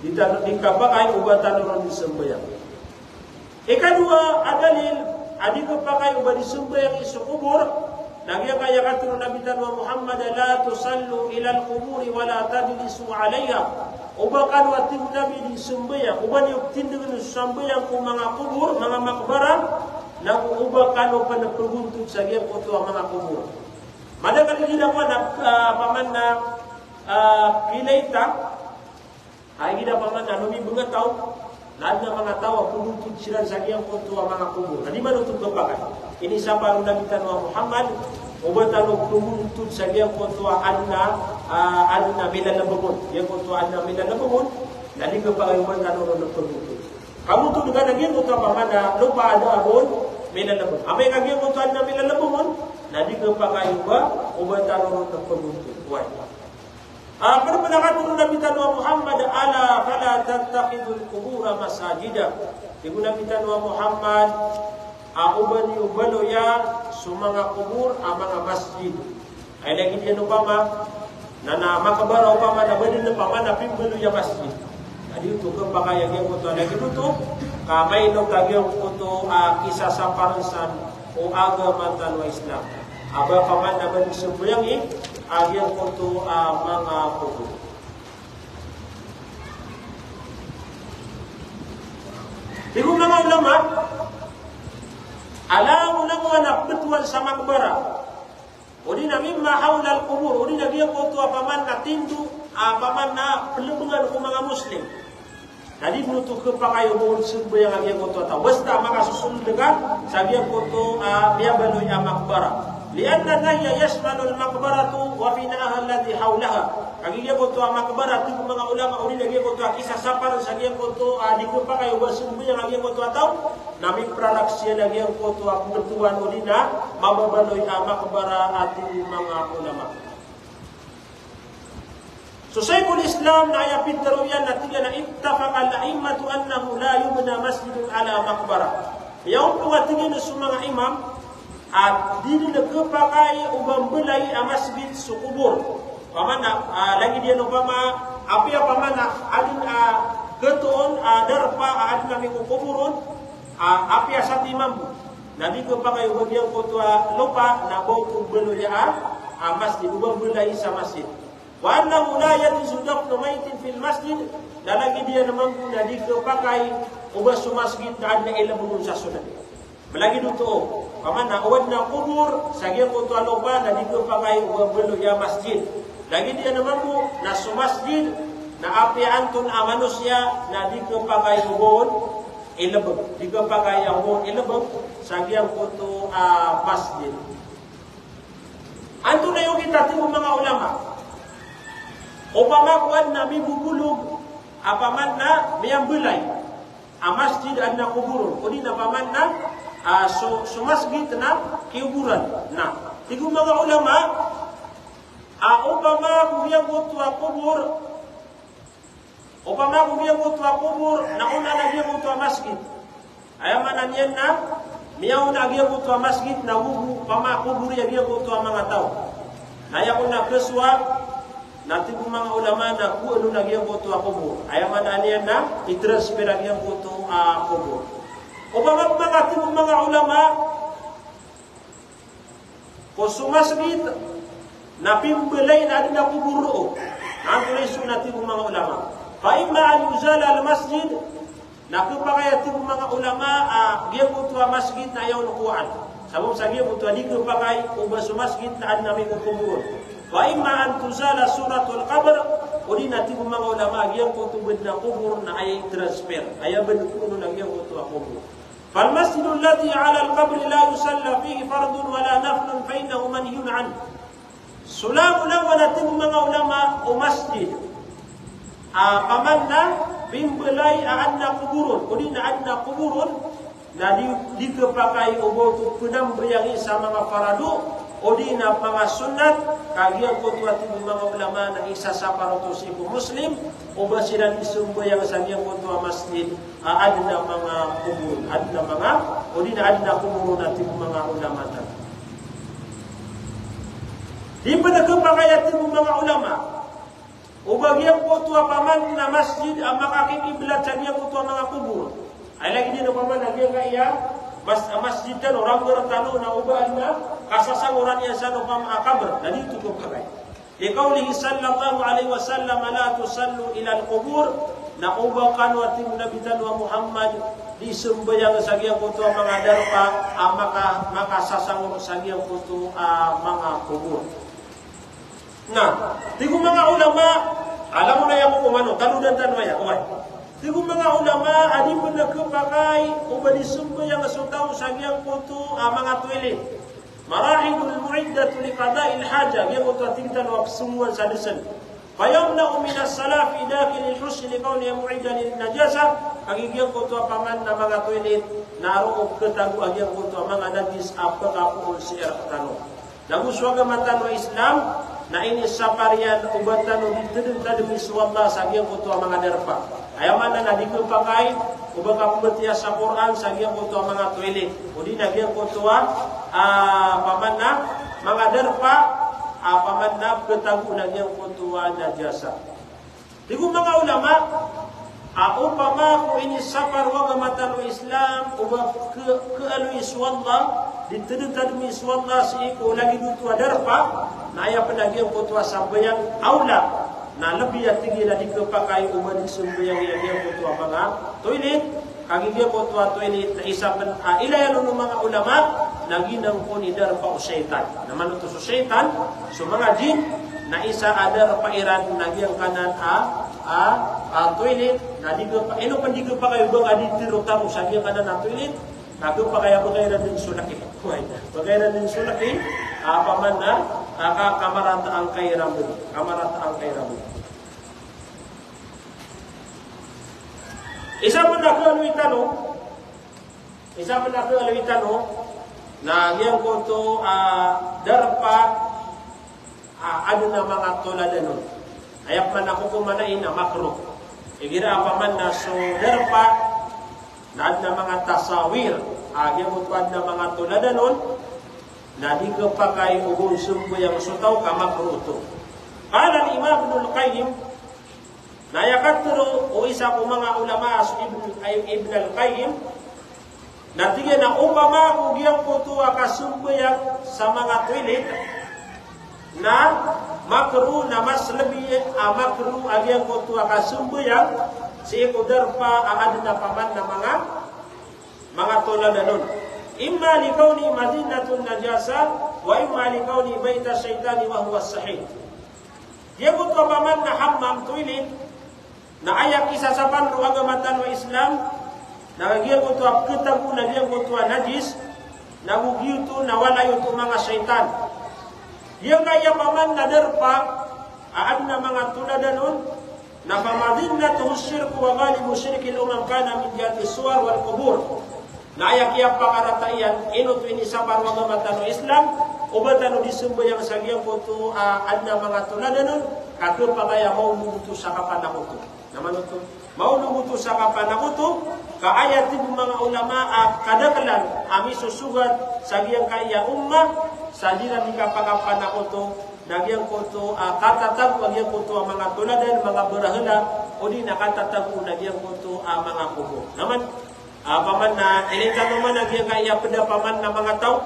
Di tano, di khapakay o ba tano ron di sambayang. Ikadowa a dalil a di khapakay o ba di sambayang i so kobor, na giyangkaya katharo o Nabi tano a Muhammad, "La tusallu ilal quburi wa la tajlisu alaiha." O ba kano, a tig o Nabi, di sambayang, o ba niyo tindgn so sambayang ko manga kobor, manga makbara, na o ba kano pn pgontod sa giyangkoto a manga kobor. Madakl igira ko na, ah, paman na, ah, kilaita, ah, igira paman na lomibng a taw, na adn a manga taw a pgontod siran sa giyangkoto a manga kobor. Na di man oto khapakay. Inisapar o Nabi tano a Muhammad, o ba tano pgontod sa giyangkoto a adn a, ah, adn a milalbng on. Giyangkoto a adn a milalbng on, na di khapakay o ba tano ron pgontod. Ka oto dn a giyangkoto a paman na lopa a da a ron milalbng. Amay ka giyangkoto a adn a milalbng on, na di khapakay o ba, o ba tano ron pgontod. Oway. Ah, pd pn a katharo o Nabi tano a Muhammad, "Ala fala tattakhidhul qubura masajida." Tig o Nabi tano a Muhammad, ah, o ba niyo baloya so manga kobor a manga masjid. Aya lagid iyan opama na, na makbara opama na ba dn opama na pimbaloy a masjid. Na di oto khapakay a giyangkoto a lagid oto, ka maino ka giyangkoto a kisasaparan san o agama tano a Islam. A ba paman na ba dn sambayangi a giyangkoto a manga kobor. Tig o manga ulama, a langolangon a pmbtowan sa makbara, odi na mimma hawlal qubur, odi na giyangkoto a paman na tindo, a paman na plbngan o manga Muslim. Na di dn oto khapakay o ba on sambayang a giyangkoto a taw. Basta makasosold ka sa giyangkoto a miyabaloy a makbara. Li'anna nahya yashmalul maqbaratu wa bina'aha alladhi hawlaha. Kagiya giyangkoto a makbara, tig o manga ulama, odi na giyangkoto a kisasaparan sa giyangkoto a di khapakay o ba sambayang a giyangkoto a taw, na miprarakhs iyan a giyangkoto a pmbtowan odi na mababaloy a makbara, a tig o manga ulama. So Shaykhul Islam na aya pitharo iyan na tig iyan a ittafaqal a'immatu annahu la yubna masjidun ala maqbara. Miyaompong a tig iyan so manga imam a di dn khapakay o ba mbalay a masjid so kobor. Paman na, ah, lagid iyan opama, apiya paman na adn a khatoon a darpa a adn a mikokoboron, a apiya satiman bo. Na di khapakay o ba giyangkoto a lopa na ba oto mbaloy a, a masjid, o ba mbalay sa masjid. Wa annahu la yajuzu dafnu mayyitin fil masjid, na lagid iyan mambo na di khapakay o ba so masjid na adn a ilbng on sa soled. Malagid oto, paman na o adn a kobor sa giyangkoto a lopa na di khapakay o ba mbaloy a masjid. Lagid iyan mambo na so masjid na apiya antonaa a manosiya na di khapakay o ba on ilbng. Di khapakay o ba on ilbng sa giyangkoto a masjid. Antonaa i okit a tig o manga ulama? Opama ko adn a mibobolog a paman na miyambalay a masjid a adn a kobor on, odi na paman na, ah, so, so masjid na kiyoboran. Na tig o manga ulama a opama ko giyangkoto a kobor Opama ko giyangkoto a kobor na onan a giyangkoto a masjid. Aya maana niyan na miyaona a giyangkoto a masjid na gogo, opama kobor iyan a giyangkoto a manga taw. Na aya kon a kasowa na tig o manga ulama na kowa on a giyangkoto a kobor. Aya maana niyan na i-transfer a giyangkoto a kobor. Opama ko manga tig o manga ulama ko so masjid na pimbalay na adn a kobor roo. Na antonaa i sunnat, tig o manga ulama? Fa imma an yuzala al-masjid, na khapakay a tig o manga ulama a giyangkoto a masjid na aya on kowaan. Sabap sa giyangkoto a di khapakay o ba so masjid na adn a mikokoboron. Wa imma an tuzala suratul qabr, odi na tig o manga ulama a giyangkoto bnd a kobor na aya i-transfer, aya bnd ko onon a giyangkoto a kobor. Fal masjidul ladhi ala al-qabri la yusalla fihi fardun wala naflun fa innahu manhiyun anhu. So langolangon a tig o manga ulama o masjid a paman na pimbalay a adn a kobor on, odi na adn a kobor on, na di, di khapakay o ba oto pnambayangi sa manga farado, odi na manga sunnat, ka giyangkoto a tig o manga ulama na isasapar oto sii ko Muslim o ba siran di sambayang sa giyangkoto a masjid a adn a manga kobor, adn a manga, odi na adn a kobor on a tig o manga ulama tano. Di pn khapakay a tig o manga ulama o ba giyangkoto a paman na masjid a makakikiblat sa giyangkoto a manga kobor. Aya lagid iyan opama na giyangkaya mas-, masjid tano, rambr tano na o ba adn a kasasangoran iyan san opama a kabr, na di oto khapakay. Liqawlihi sallallahu alaihi wasallam, "La tusallu ilal qubur." Na o ba kano, a tig o Nabi tano a Muhammad, di sambayang sa giyangkoto a manga darpa a maka-, makasasangon sa giyangkoto a manga kobor. Na, tig o manga ulama, alam mo na aya ko komano, tanodan tano aya, oway. Tig o manga ulama a di pn khapakay o ba di sambayang so taw sa giyangkoto a manga toilet. Marahidun mu'iddatu li qada'il hajah, giyangkoto a tig tano a psongowan sa dosn. Fa yumna'u minas salah fi dakhilil hush li kawniha mu'iddan lin najasah, kagiya giyangkoto a paman na manga toilet, na roo khatago a giyangkoto a manga najis a pkapoon sii rktano. Nago so agama tano a Islam, na inisapar iyan o ba tano di tadmtadmi so Allah sa giyangkoto a manga darpa. Aya maana na di khapakay o ba kapmbatiya sa Qur'an sa giyangkoto a manga toilet. O di na giyangkoto a, ah, paman na manga darpa, ah, paman na khatago na giyangkoto a najasa. Tig o manga ulama, a opama ko inisapar o agama tano a Islam o ba kha-, khaaloy so Allah, di tadmtadmi so Allah sii ko lagid oto a darpa, na aya pn a giyangkoto a sambayang awla, na lbi a tig iyan a di khapakay o ba di sambayang a giyangkoto a manga toilet, kagiya giyangkoto a toilet na isa pn a ilaya on o manga ulama na ginangkon i darpa o shaytan. Na manoto so shaytan, so manga jinn, na isa a darpa iran na giyangkanan a, a, a toilet, na di khapa-, ino pn di khapakay o ba ka di tharotago sa giyangkanan a toilet, na khapakay a ba ka iran dn so laki. Oway, ba ka iran dn so laki, a paman na, a ka-, kamarata angka iran dn, kamarata angka iran dn. Isa pn a khaaloy tano, isa pn a khaaloy tano, na giyangkoto a darpa a adn a manga toladan on. Aya pman a kokoman ai na makruh. Igira a paman na so darpa na adn a manga tasawir, a giyangkoto adn a manga toladan on, na di khapakay o ba sambayang so taw ka makruh oto. Qala al-Imam Ibnul Qayyim, na aya katharo o isa ko manga ulama a so Ibn, ay, Ibn al-Qayyim, na tig iyan a opama ko giyangkoto a kasambayang sa manga toilet, na makruh, na mas lbi a makruh a giyangkoto a kasambayang sii ko darpa a adn a paman na manga, manga toladan on. Imma li kawnihi madhinnatan najasah, wa imma li kawnihi bayta shaytani wa huwa sahih. Giyangkoto a paman na hammam, toilet, na aya kisasapan o agama tano a Islam, na giyangkoto a pkhatago na giyangkoto a najis, na go giyoto na walay oto o manga shaytan. Giyangkaya paman na darpa a adn a manga toladan on, na fa madhinnatuhu shirk wa ghalibu shirkil umam kana min jihati suwar wal qubur. Na aya kiyapakarata iyan, ino oto inisapar o agama tano a Islam, o ba tano di sambayang sa giyangkoto a adn a manga toladan on, ka khapakay a maolog oto sa kapanakoto. Na manoto, maolog oto sa kapanakoto, ka aya tig o manga ulama a kadaklan a misosogat sa giyangkaya ummah, sa di iran di kapakapanakoto, na giyangkoto a katatago a giyangkoto a manga toladan, manga barahala, odi na katatago na giyangkoto a manga kobor. Na man, a, paman na, ilay tano man a giyangkaya pd a paman na manga taw,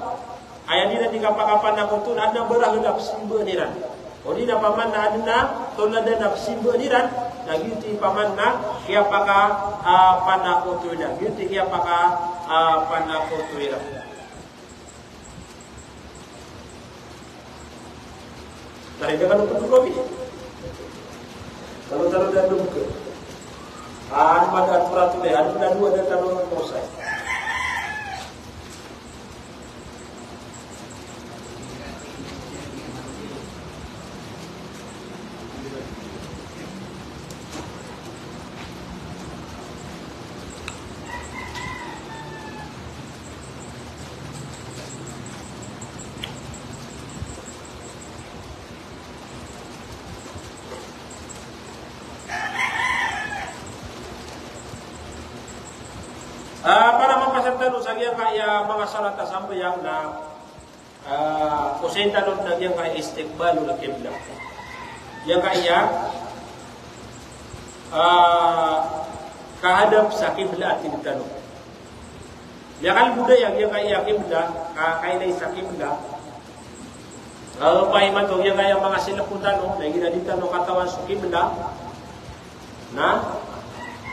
aya di iran di kapakapanakoto na adn a barahala a pzimbaan iran. Odi na paman na adn a toladan a pzimbaan iran, na giyoto i paman na kiyapaka, a, panakoto iran. Giyoto i kiyapaka, a, panakoto iran. Tari, da kano ptorobi. Kano tano da dogka. Ano mada atoran oto da, ano da dowa da tano mosay. Ah, para mapasad tano sa giyangkaya manga sarat a sambayang na, ah, osayin tano na giyangkaya istiqbalul qiblah. Giyangkaya, ah, kahadap sa qiblah a tig tano. Miyakalbod aya giyangkaya qiblah, ka, kailay sa qiblah. Lalo pa imanto giyangkaya manga silk tano, na igira di tano katawan so qiblah. Na,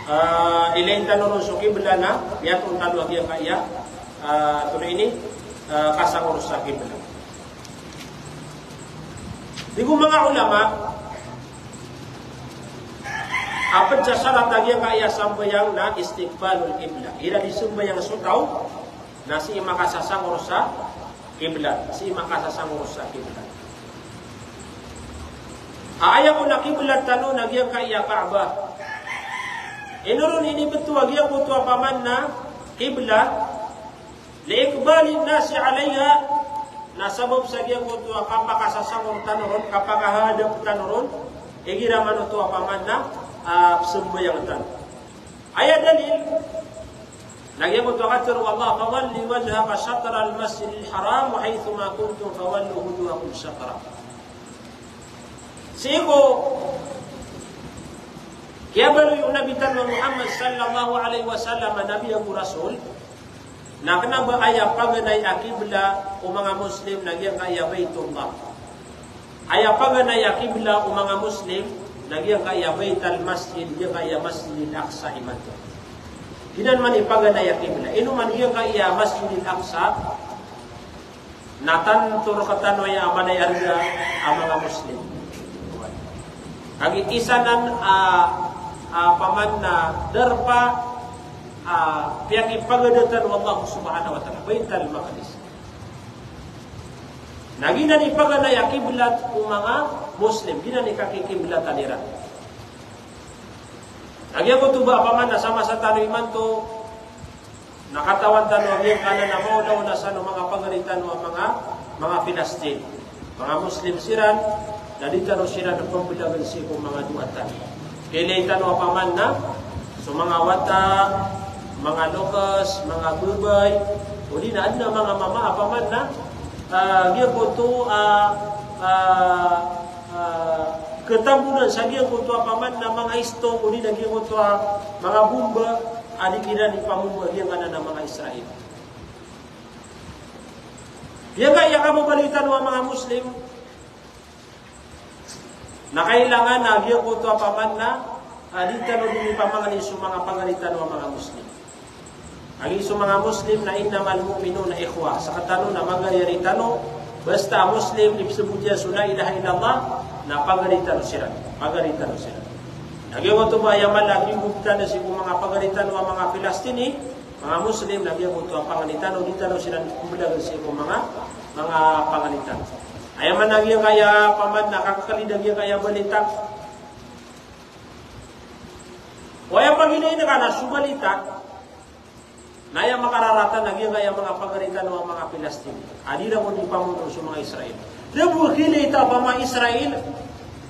Ah, ilay tano ron so kibla na, aya tonaa tano a giyangkaya, ah, tano ini, ah, kasangor sa kibla. Tig o manga ulama, a pd sa sarat a giyangkaya sambayang na istiqbalul qibla. Igira di sambayang so taw, na sii makasasangor sa kibla, sii makasasangor sa kibla. A aya kon a kibla tano na giyangkaya Kaaba. Ino ron inibto a giyangkoto a paman na kibla, li iqbalin nasi alayha, na sabap sa giyangkoto a kapakasasangor tano ron, kapakahadap tano ron, igira man oto a paman na, ah, sambayang tano. Aya dalil, na giyangkoto a katharo o Allah, "Fawalli wajhaka shatral masjidil haram, wa haythuma kuntum fawallu wujuhakum shatrah." Sii ko kiyabaloy o Nabi tano a Muhammad sallallahu alaihi wasallam, a Nabi ago Rasul, na kna ba aya paganay a kibla o manga Muslim na giyangkaya Baitullah. Aya paganay a kibla o manga Muslim na giyangkaya Baital Masjid, giyangkaya Masjidil Aqsa imanto. Giyanan man i paganay a kibla. Ino man giyangkaya Masjidil Aqsa, na tanto rktano aya a manay a rga a manga Muslim. Kagiya isa nan a, a, paman na darpa a piyakipagadatan o Allah subhanahu wa ta'ala, Baital Maqdis. Na giyanan i paganay a kiblat o manga Muslim, giyanan i kakikiblatan iran. Na giyangkoto ba a paman na sa masa tano imanto, na katawan tano a giyangkanan a maolaola san o manga pagari tano a manga, manga Filistin. Manga Muslim siran, na di tano siran pmblagan sii ko manga doa tano. Kailay tano a paman na so manga wata, manga loks, manga babay, odi na adn a manga mama a paman na, ah, giyangkoto, ah, ah, ah, katabonan sa giyangkoto a paman na manga isto, odi na giyangkoto a manga bomba a di kiran ipamomba giyangkanan a manga Israel. Giyangkaya kababaloy tano a manga Muslim, na kailangan a giyangkoto a paman na, ah, di tano dn ipamangni so manga pagari tano a manga Muslim. Kagiya so manga Muslim na innamal mu'minuna ikhwah. Sktano na magari-ari tano, basta a Muslim, ipsbot iyan so la ilaha illallah, na pagari tano siran. Pagari tano siran. Na giyangkoto ba aya mala a giyangkoto tano sii ko manga pagari tano a manga Filistini, manga Muslim, na giyangkoto a pangni tano, di tano siran pmblagan sii ko manga, manga pangni tano. Aya man a giyangkaya paman na kakhalid a giyangkaya balitak. O aya pagilay na ka na so balitak, na aya makararata na giyangkaya manga pagari tano a manga Filistin a di ran on di pamono so manga Israel. Da bo khilay ta a manga Israel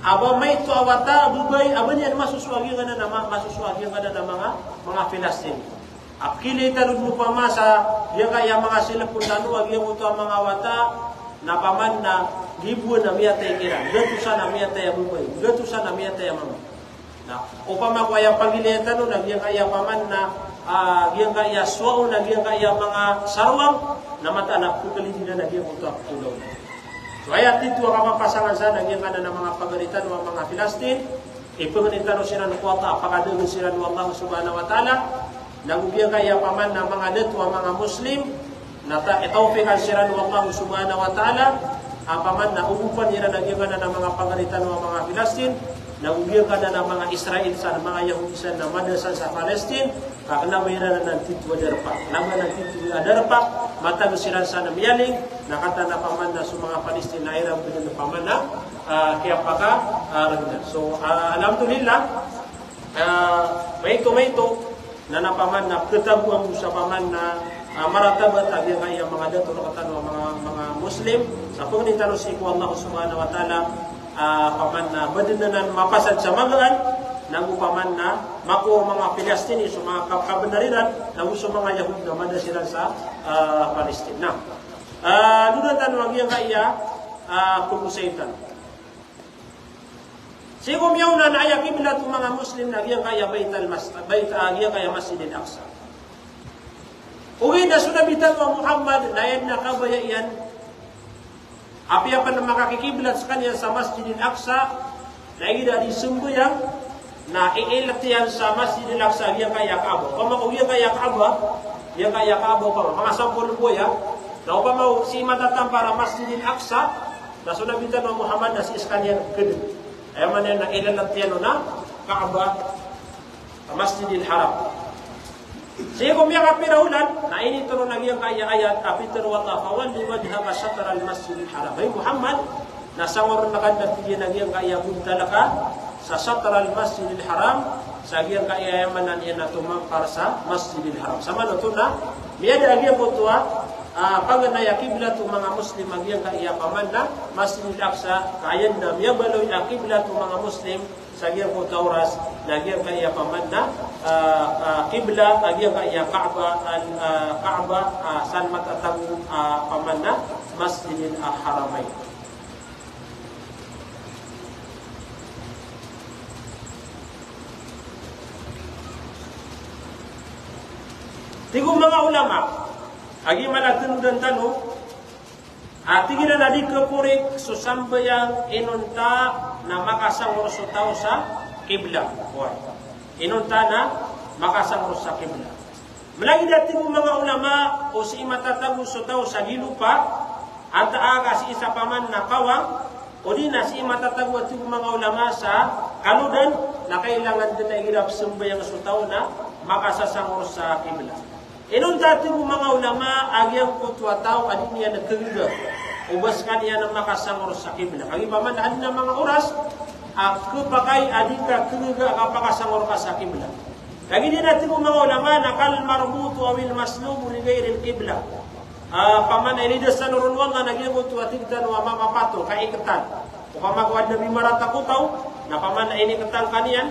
a ba maito a wata, babay, a ba niyan masosowa giyangkanan a ma-, masosowa giyangkanan a manga, manga Filistin. A khilay tano dn opama sa giyangkaya manga silpon tano a giyangkoto a manga wata, na paman na riboan a miyatay kiran, gatosan a miyatay a babay, gatosan a miyatay a mama. Na opama ko aya pagilaya tano na giyangkaya paman na, ah, giyangkaya sowa on na giyangkaya manga sarowang, na mataan a pkhalid iran a giyangkoto a pkolaola. So aya tito a kapapasangan san na giyangkanan a manga pagari tano a manga Filistin, ipangni tano siran ko Allah a pakadagn siran o Allah subhanahu wa ta'ala, na go giyangkaya paman na manga dato a manga Muslim, na ta-, itawfiqan siran o Allah subhanahu wa ta'ala, a paman na ogopan iran a giyangkanan a manga pagari tano a manga Filistin, na go giyangkanan a manga Israel san, manga Yahudi san, na mada san sa Palestine, ka kna ba iran anan tito a darpa. Kna ba anan tito a darpa, matag siran san a miyaling, na kataan a paman na so manga Palestine na iran bnar a paman na, ah, kiyapaka, ah, ragnar. So, ah, alhamdulillah, ah, maito-maito, na na paman na pkatagoan bo sa paman na, ah, maratabat a giyangkaya manga dato rktano a manga, manga Muslim, sa pangni tano sii ko Allah subhanahu wa ta'ala, ah, paman na ba dn anan mapasad sa magaan, na go paman na makowa o manga Filistini so manga kab-, kabnar iran, na go so manga Yahudi na mada siran sa, ah, Palestine. Na, ah, dodan tano a giyangkaya, ah, pagosay tano. Sii ko miyaona na aya kiblat o manga Muslim na giyangkaya Baital Mas-, Bait-, ah, giyangkaya Masjidil Aqsa. Ogaid na so Nabi tano a Muhammad na aya dn a kabaya iyan, apiya pn makakikiblat skaniyan sa Masjidil Aqsa, na igira di sambayang, Na iilat iyan sa Masjidil Aqsa giyangkaya Kaaba. Opama ko giyangkaya Kaaba, giyangkaya Kaaba opama, manga sampolo bo aya. Na opama ko sii matatampar a Masjidil Aqsa, na so Nabi tano a Muhammad na sii skaniyan kd. Aya maana niyan na ilalat iyan on a Kaaba, Masjidil Haram. Sii ko miyakapira olan, na initoron a giyangkaya ayat a pitharo o Allah, "Fawalli wajhaka shatral masjidil haram." Hay Muhammad, na sangoron ka dn a tig iyan a giyangkaya bontal ka sa shatral masjidil haram, sa giyangkaya aya maana niyan na tomampar sa Masjidil Haram. Sa maana oto na miyada a giyangkoto a, ah, paganay a kiblat o manga Muslim a giyangkaya opama na Masjidil Aqsa, ka aya dn a miyabaloy a kiblat o manga Muslim sa giyangkoto a oras, na giyangkaya opama na, ah, ah, kibla, ah, giyangkaya Kaaba, al, ah, Kaaba, ah, san matatago, ah, opama na Masjidil, ah, Haramain. Tig o manga ulama, a giya mala a tanodan tano, a tig iran a di khakorik so sambayang inonta na makasangor so taw sa kibla. Oway. Inonta na makasangor sa kibla. Malagid a tig o manga ulama, o sii matatago so taw sa gilopa, antaa ka sii sa opama na kawang, odi na sii matatago a tig o manga ulama sa kalodan, na kailangan dn a igira pzambayang so taw na makasasangor sa kibla. Inonta a tig o manga ulama a giyangkoto a taw a di niyan khagaga o ba skaniyan a makasangor sa kibla. Kagiya opama na adn a manga oras a khapakay a di ka khagaga a kapakasangor ka sa kibla. Lagid iyan a tig o manga ulama na kal marbutu awil maslubu li ghairil qibla. Ah, opama na inidasan ron o Allah na giyangkoto a tig tano a mamapato, kaiktan. Opama ko adn a bimarata ko taw, na opama na iniktan ka niyan,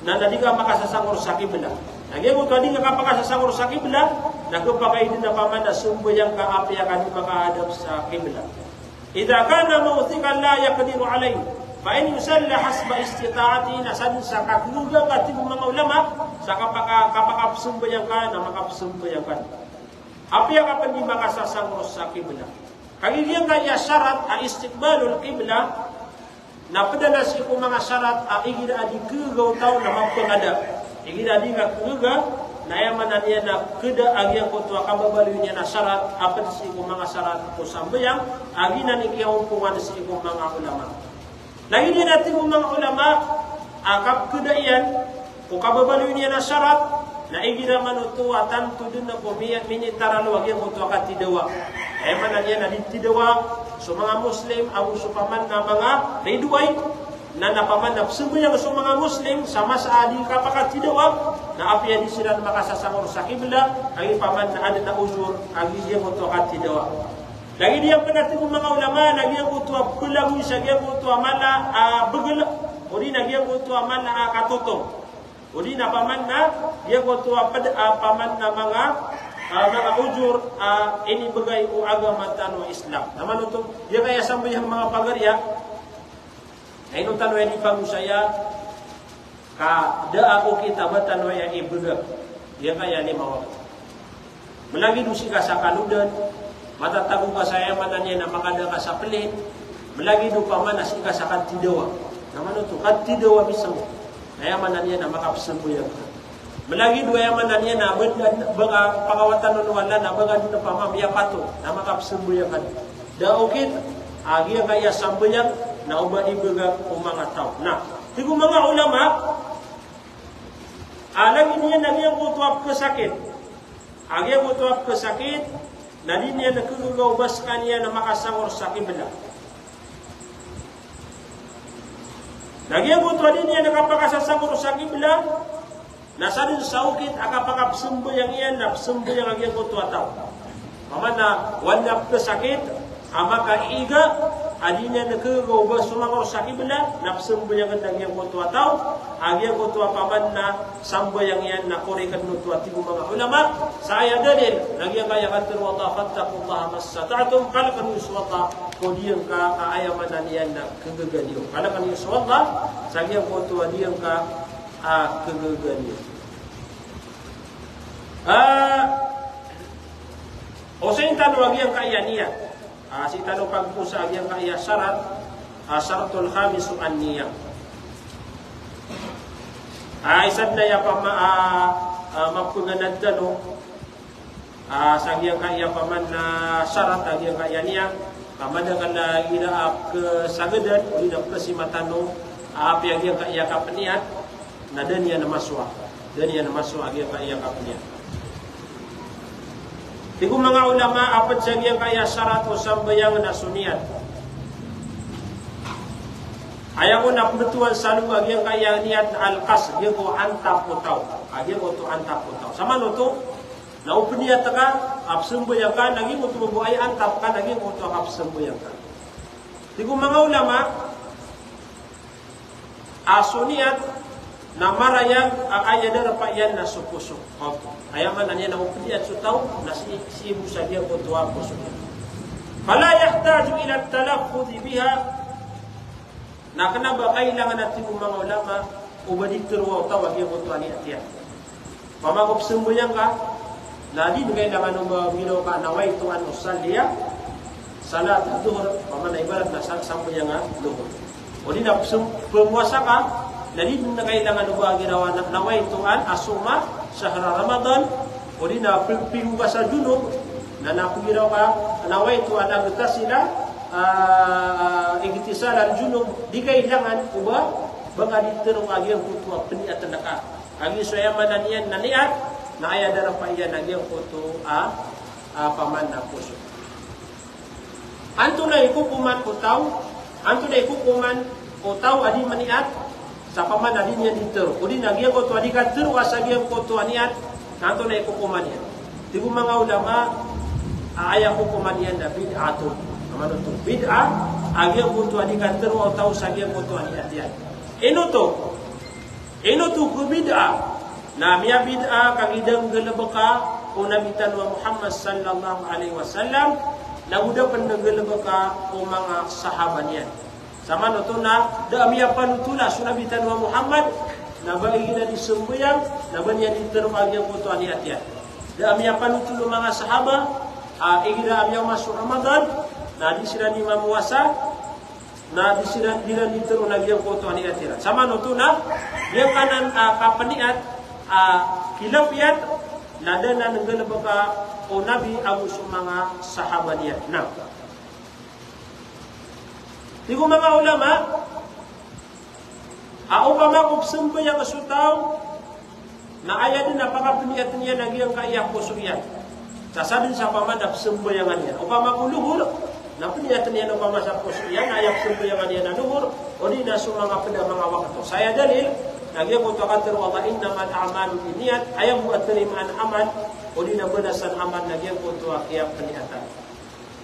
na, na di ka makasasangor sa kibla. Na giyangkoto a di ka kapakasasangor sa kibla, na khapakay dn a opama na sambayang ka apiya ka di makaadap sa kibla. Idha kana mawthiqan la yaqdiru alayhi, fa in yusalla hasba istita'atihi, na sadn sa kakhagaga ka, tig o manga ulama, sa kapaka-, kapakapzambayang ka, na makapzambayang ka. Apiya ka pn di makasasangor sa kibla. Kagiya giyangkaya sharat a istiqbalul qibla, na pd anan sii ko manga sharat a igira a di khagaga o taw na mapakada. Igira a di ka khagaga, na aya maana niyan na khada a giyangkoto a kababaloy niyan a sharat a pd sii ko manga sharat ko sambayang, a giyanan i kiyaompongan sii ko manga ulama. Lagid iyan a tig o manga ulama a kapkhada iyan ko kababaloy niyan a sharat, na igira man oto a tanto dn ko miya-, minitaralo a giyangkoto a kathidawa. Aya maana niyan na di thidawa so manga Muslim ago so opama na manga Ridway, na, na opama na pzambayang so manga Muslim sa masa a di kapakathidawa, na apiya di siran makasasangor sa kibla, kagiya opama na adn a ozor a giyangkoto a kathidawa. Lagid iyan pn a tig o manga ulama na giyangkoto a pelagoy sa giyangkoto a mala a begel, odi na giyangkoto a mala a katotong. Odi na opama na giyangkoto a ped-, a opama na manga, a, manga ojor a inibegay o agama tano a Islam. Na manoto, giyangkaya sambayang manga pagariya, na ino tano aya di pagosaya, ka da a okit a ba tano aya ibegay. Giyangkaya lima wakto. Malagid o sii ka sa kalodan, matatago ka sa aya maana niyan na makada ka sa plane, malagid o opama na sii ka sa kathidawa. Na manoto, kathidawa mismo. Na aya maana niyan na makapzambayang ka. Malagid o aya maana niyan na benda, ba ka pakawatan on o Allah na ba ka dn opama miyapato, na makapzambayang ka. Da a okit a giyangkaya sambayang na oba ibegay o manga taw. Na tig o manga ulama, a lagid iyan na giyangkoto a pkhasakit. A giyangkoto a pkhasakit, na di niyan khagaga o ba skaniyan a makasangor sa kibla. Na giyangkoto a di niyan kapakasasangor sa kibla, na sadn sa okit a kapakapzambayang iyan na pzambayang a giyangkoto a taw. Opama na o adn a pkhasakit a makaiga a di niyan khagaga o ba somangor sa kibla, na pzambayang a giyangkoto a taw, a giyangkoto a opama na sambayang iyan na korek dn oto a tig o manga ulama, sa aya dalil na giyangkaya katharo o Allah, "Fattaqullaha mastata'tum," kalkn iyo so Allah ko giyangka a aya maana niyan na khagaga niyo. Kalkn iyo so Allah sa giyangkoto a giyangka a khagaga niyo. Ah, o sii tano a giyangkaya niyat. Ah, sii tano pagposa a giyangkaya sharat, ah, sharatul khamisu an-niyah. A, isa dn aya pama-, a, a, mapeganad tano, a, sa giyangkaya pamana sarat a giyangkaya niyat, a, madakl a igira a pkhasagadan, odi na pkhasima tano, a, apiya giyangkaya kapeniyat, na da niyan masowa. Da niyan masowa a giyangkaya kapeniyat. Tig o manga ulama a pd sa giyangkaya sarat o sambayang na so niyat. Aya kon a pmbtowan sa lowa a giyangkaya niyat na al-qasd, giyangkoto a antap o taw. A, giyangkoto a antap o taw. Samanoto, na o pniyat ka a pzambayang ka, na giyangkoto mambo aya antap ka, na giyangkoto a kapzambayang ka. Tig o manga ulama, a so niyat na marayag a aya darpa iyan na so poso. Aya maana niyan na o pniyat so taw na sii, sii bo sa giyangkoto a poso iyan. Fala yahtaju ila talaffudhi biha. Na kna ba kailangan a tig o manga ulama o ba di tharoa o taw a giyangkoto a niyat iyan. Opama ko pzambayang ka, na di dn kailangan o ba giraw ka nawaitu an usalliya salat dhuhr, opama na ibarat na sa-, sambayang a dhuhr. Odi na pzam-, pmowasa ka, na di dn kailangan o ba giraw a na-, nawaitu an asuma shahra Ramadan, odi na pi-, pigo ka sa junub, na na pgiraw ka nawaitu an aghtasila, a, a, ightisal al junub, di kailangan o ba, ba ka di tharoa a giyangkoto a pniyat ka. Kagiya so aya maana niyan na niyat, na aya darpa iyan a giyangkoto a, a, pamana poso. Antonaa i kokoman o taw, antonaa i kokoman o taw a di maniyat, sa pamana di niyan di tharo. Odi na giyangkoto a di katharo a sa giyangkoto a niyat, na antonaa i kokoman iyan. Tig o manga ulama, a, aya kokoman iyan na bid'atun. Opama oto, bid'ah, a giyangkoto a di katharo o taw sa giyangkoto a niyat iyan. Ino oto, Ino oto ko bid'ah? Na miyabid'ah kagiya da nggalbka o Nabi tano a Muhammad sallallahu alaihi wasallam, na go da pn nggalbka o manga sahaba niyan. Samanoto na da a miyapanothol a so Nabi tano a Muhammad, na ba igira di sambayang, na ba niyan di tharoa a giyangkoto a niyat iyan. Da a miyapanothol o manga sahaba, a, igira a miyaoma so Ramadan, na di siran di mamowasa, na di siran, di ran di tharoa a giyangkoto a niyat iran. Samanoto na giyangkanan a kapniyat a khilaf iyan, na da nan nggalbka o Nabi ago so manga sahaba niyan. Na tig o manga ulama, a opama ko pzambayang so taw, na aya dn a pakapniyat iyan a giyangkaya poso iyan. Sa sadn sa opama na pzambayangan iyan. Opama ko lohor, na pniyat iyan opama sa poso iyan, na aya pzambayangan iyan a lohor, odi na so manga pd a manga wakto. Sa aya dalil, na giyangkoto a katharo o Allah, "Innamal a'malu binniyat," aya bo a tarimaan a amal, odi na balasan a amal na giyangkoto a kiyapniyatan.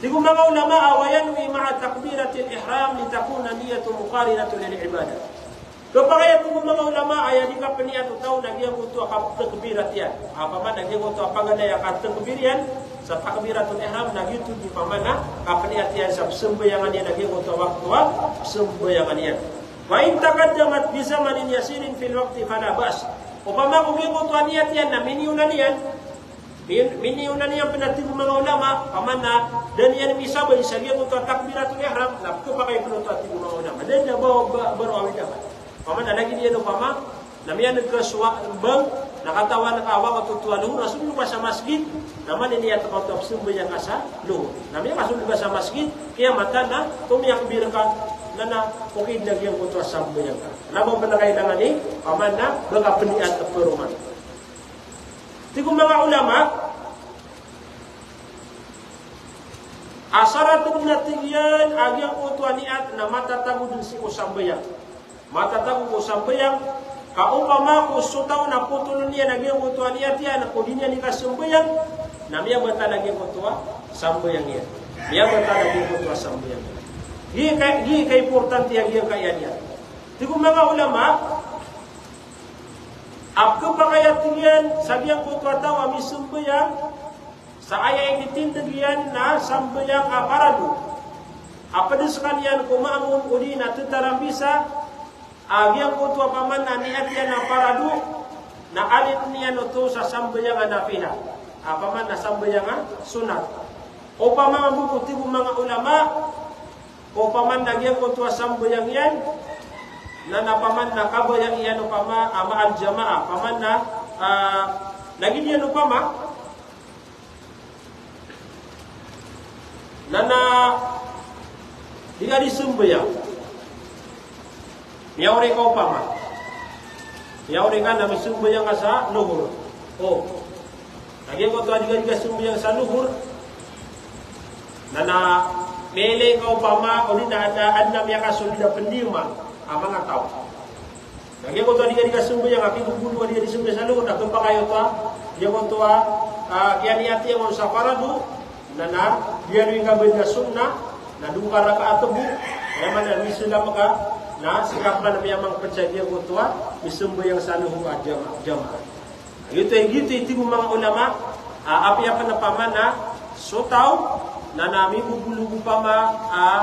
Tig o manga ulama a, "Wa yanwi ma'a takbiratil ihram litakuna niyyatu muqarinatan lil ibadah." Khapakay a tig o manga ulama a aya di kapniyat o taw na giyangkoto a kaptakbirat iyan. Opama na giyangkoto a paganay a katakbir iyan sa takbiratul ihram na giyoto di opama na kapniyat iyan sa pzambayangan iyan a giyangkoto a wakto a pzambayangan iyan. "Wa in taqaddamat bi zamanin yasirin fil waqti fala ba's." Opama ko giyangkoto a niyat iyan na miniyonan iyan, Min-, miniyonan iyan pn a tig o manga ulama, opama na da niyan misabay sa giyangkoto a takbiratul ihram, na pkhapakay pn oto a tig o manga ulama. Da niyan ba, ba, ba ro awid a ba. Opama na lagid iyan opama, na miyan'g ka so wa-, bang, na katawan ka a wakto oto a lohor, na so di ka loba sa masgit, na maniniyat ka oto a pzambayang ka sa lohor. Na miyakasold ka sa masgit, kiyamatan na, tomiyakbir ka, na na, okit na giyangkoto a sambayang ka. Na ba pn kailangan i, opama na, ba ka pniyat paroman. Tig o manga ulama, a sarat dn a tig iyan a giyangkoto a niyat na matatago dn sii ko sambayang. Matatago ko sambayang, ka opama ko so taw na potoln iyan a giyangkoto a niyat iyan, ko di niyan di kasambayang, na miyabatal a giyangkoto a sambayang iyan. Miyabatal a giyangkoto a sambayang iyan. Giya ka, giya kaimportante a giyangkaya niyat. Tig o manga ulama, a khapakay a tig iyan sa giyangkoto a taw a misambayang, sa aya initindg iyan na sambayang a parado. A pd skaniyan ko ma'mum odi na thatarambisa, a giyangkoto a opama na niyat iyan a parado, na alin iyan oto sa sambayang a nafila. A opama na sambayang a sunat. Opama mambo ko tig o manga ulama, opama na giyangkoto a sambayang iyan, Na, na opama na kabaya iyan opama, ah, ma'al jamaah, opama na, ah, lagid iyan opama, na, na di ka di sambayang. Miyaori ka opama. Miyaori ka na misambayang ka sa lohor. O. Lagid oto a di ka di ka sambayang sa lohor. Na, na miyailay ka opama, odi na, na, adn a miyakasold a pndiyama a manga taw. Lagid oto a di ka di ka sambayang, a kibobolo a di ka di sambayang sa lohor, na khapakay oto a, lagid oto a, ah, kiyaniyat iyan on sa farado, na, na biyaloy ka bn a sunnah, na dowa ka rakaat bo, aya maana na misalam ka, na sii ka pman miyamangpd sa, lagid oto a misambayang sa lohor a jama-, jamaah. Giyoto i, giyoto i tig o manga ulama, ah, apiya pn opama na so taw na, na mibobolo opama, ah,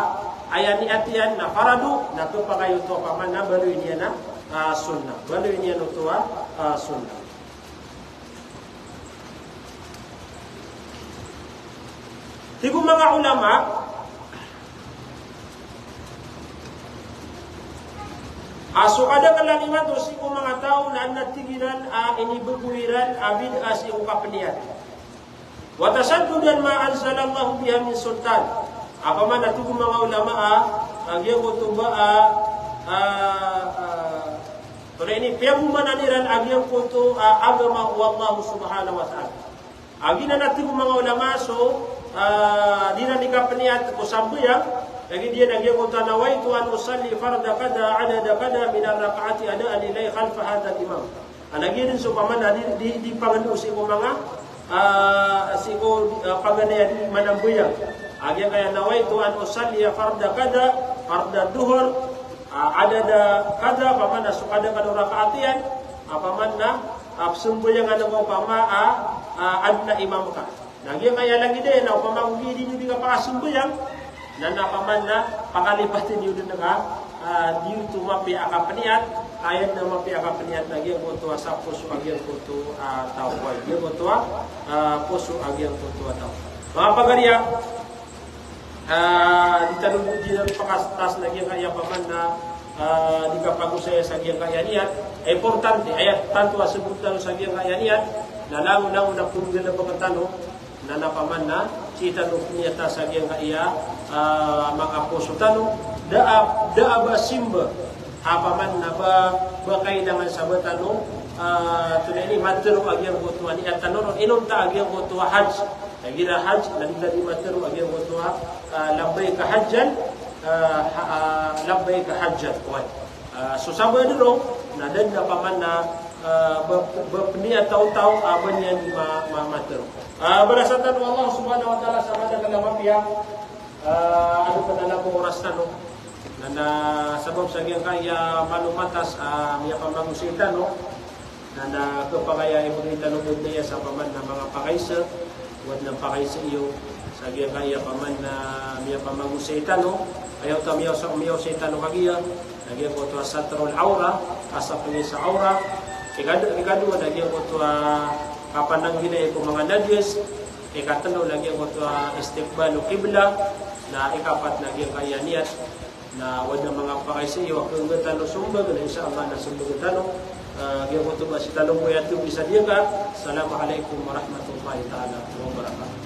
aya niyat iyan na farado, na khapakay oto opama na baloyn iyan a, ah, sunnah. Baloyn iyan oto a, ah, sunnah. Tig o manga ulama, a so kadaklan imanto sii ko manga taw na adn a tig iran a inibago iran a bid'ah sii ko kapniyat. Wa tashaddudan ma anzalallahu biha min sultan. Opama na tig o manga ulama a, a giyangkoto ba a, a, a, tonaa ini, piyagomanan iran a giyangkoto a agama o Allah subhanahu wa ta'ala. A giyanan a tig o manga ulama so, ah, di iran di kapniyat ko sambayang, lagid iyan a giyangkoto a nawaitu an usalli farda kadha adada kadha min ar-raka'ati adaan lillahi khalfa hadha al-imam. A lagid iyan so opama na di, di, di pangandao sii ko manga, ah, sii ko, ah, paganay a di manambayang. A giyangkaya nawaitu an usalli farda kadha, farda dhuhr, ah, adada kadha, opama na so kadaklan o rakaat iyan, opama na, ah, sambayang anan ka opama, ah, ah, adn a imam ka. Na giyangkaya lagid iyan na opama ko giya di niyo di kapakasambayang, na, na opama na pakalipati niyo dn ka, ah, di oto mapiya a kapniyat, aya dn a mapiya a kapniyat na giyangkoto a sa poso a giyangkoto a taw. Giyangkoto a, ah, poso a giyangkoto a taw. Manga pagariya, ah, di tano bo di pakastas na giyangkaya opama na, ah, di kapagosaya sa giyangkaya niyat. Importante, aya tanto a sabot tano sa giyangkaya niyat, na langon-langon a pnggalbkn tano, na, na opama na sii tano pniyata sa giyangkaya, ah, manga poso tano, da a, da a ba simba, opama na ba, ba kailangan sa ba tano, ah, tonaa ini, matharo a giyangkoto a niyat tano ron, inonta a giyangkoto a hajj. Igira hajj, na di ka di matharo a giyangkoto a, ah, labbaika hajjan, ah, ha-, ah, labbaika hajjan. Oway. Ah, so sabaad roo, na da dn a opama na, ah, ba, ba pniyat o taw, ah, ba niyan di ma-, ma-, matharo. Ah, balasan tano o Allah subhanahu wa ta'ala sa madakl a mapiya, ah, adn pn a lamo o oras tano. Na, na sabap sa giyangkaya malo matas, ah, miyapamagosay tano. Na, na khapakay a ibgay tano bo dn aya sa opama na manga pakaisa, o adn a pakaisa iyo, sa giyangkaya opama na miyapamagosay tano, aya oto a miyaosa-, miyaosay tano kagiya, na giyangkoto a satrul awrah, kasapngi sa awrah, ikad-, ikadowa na giyangkoto a kapananggilai ko manga najis, ikatlo na giyangkoto a istiqbalul qiblah, na ikapat na giyangkaya niyat, na o adn a manga pakaisa iyo a khaangka tano sombag, na insha Allah na sombag tano. Ah, giyangkoto ba sii tano bo aya togi sa giyangka. Assalamu alaikum warahmatullahi ta'ala wabarakatuh.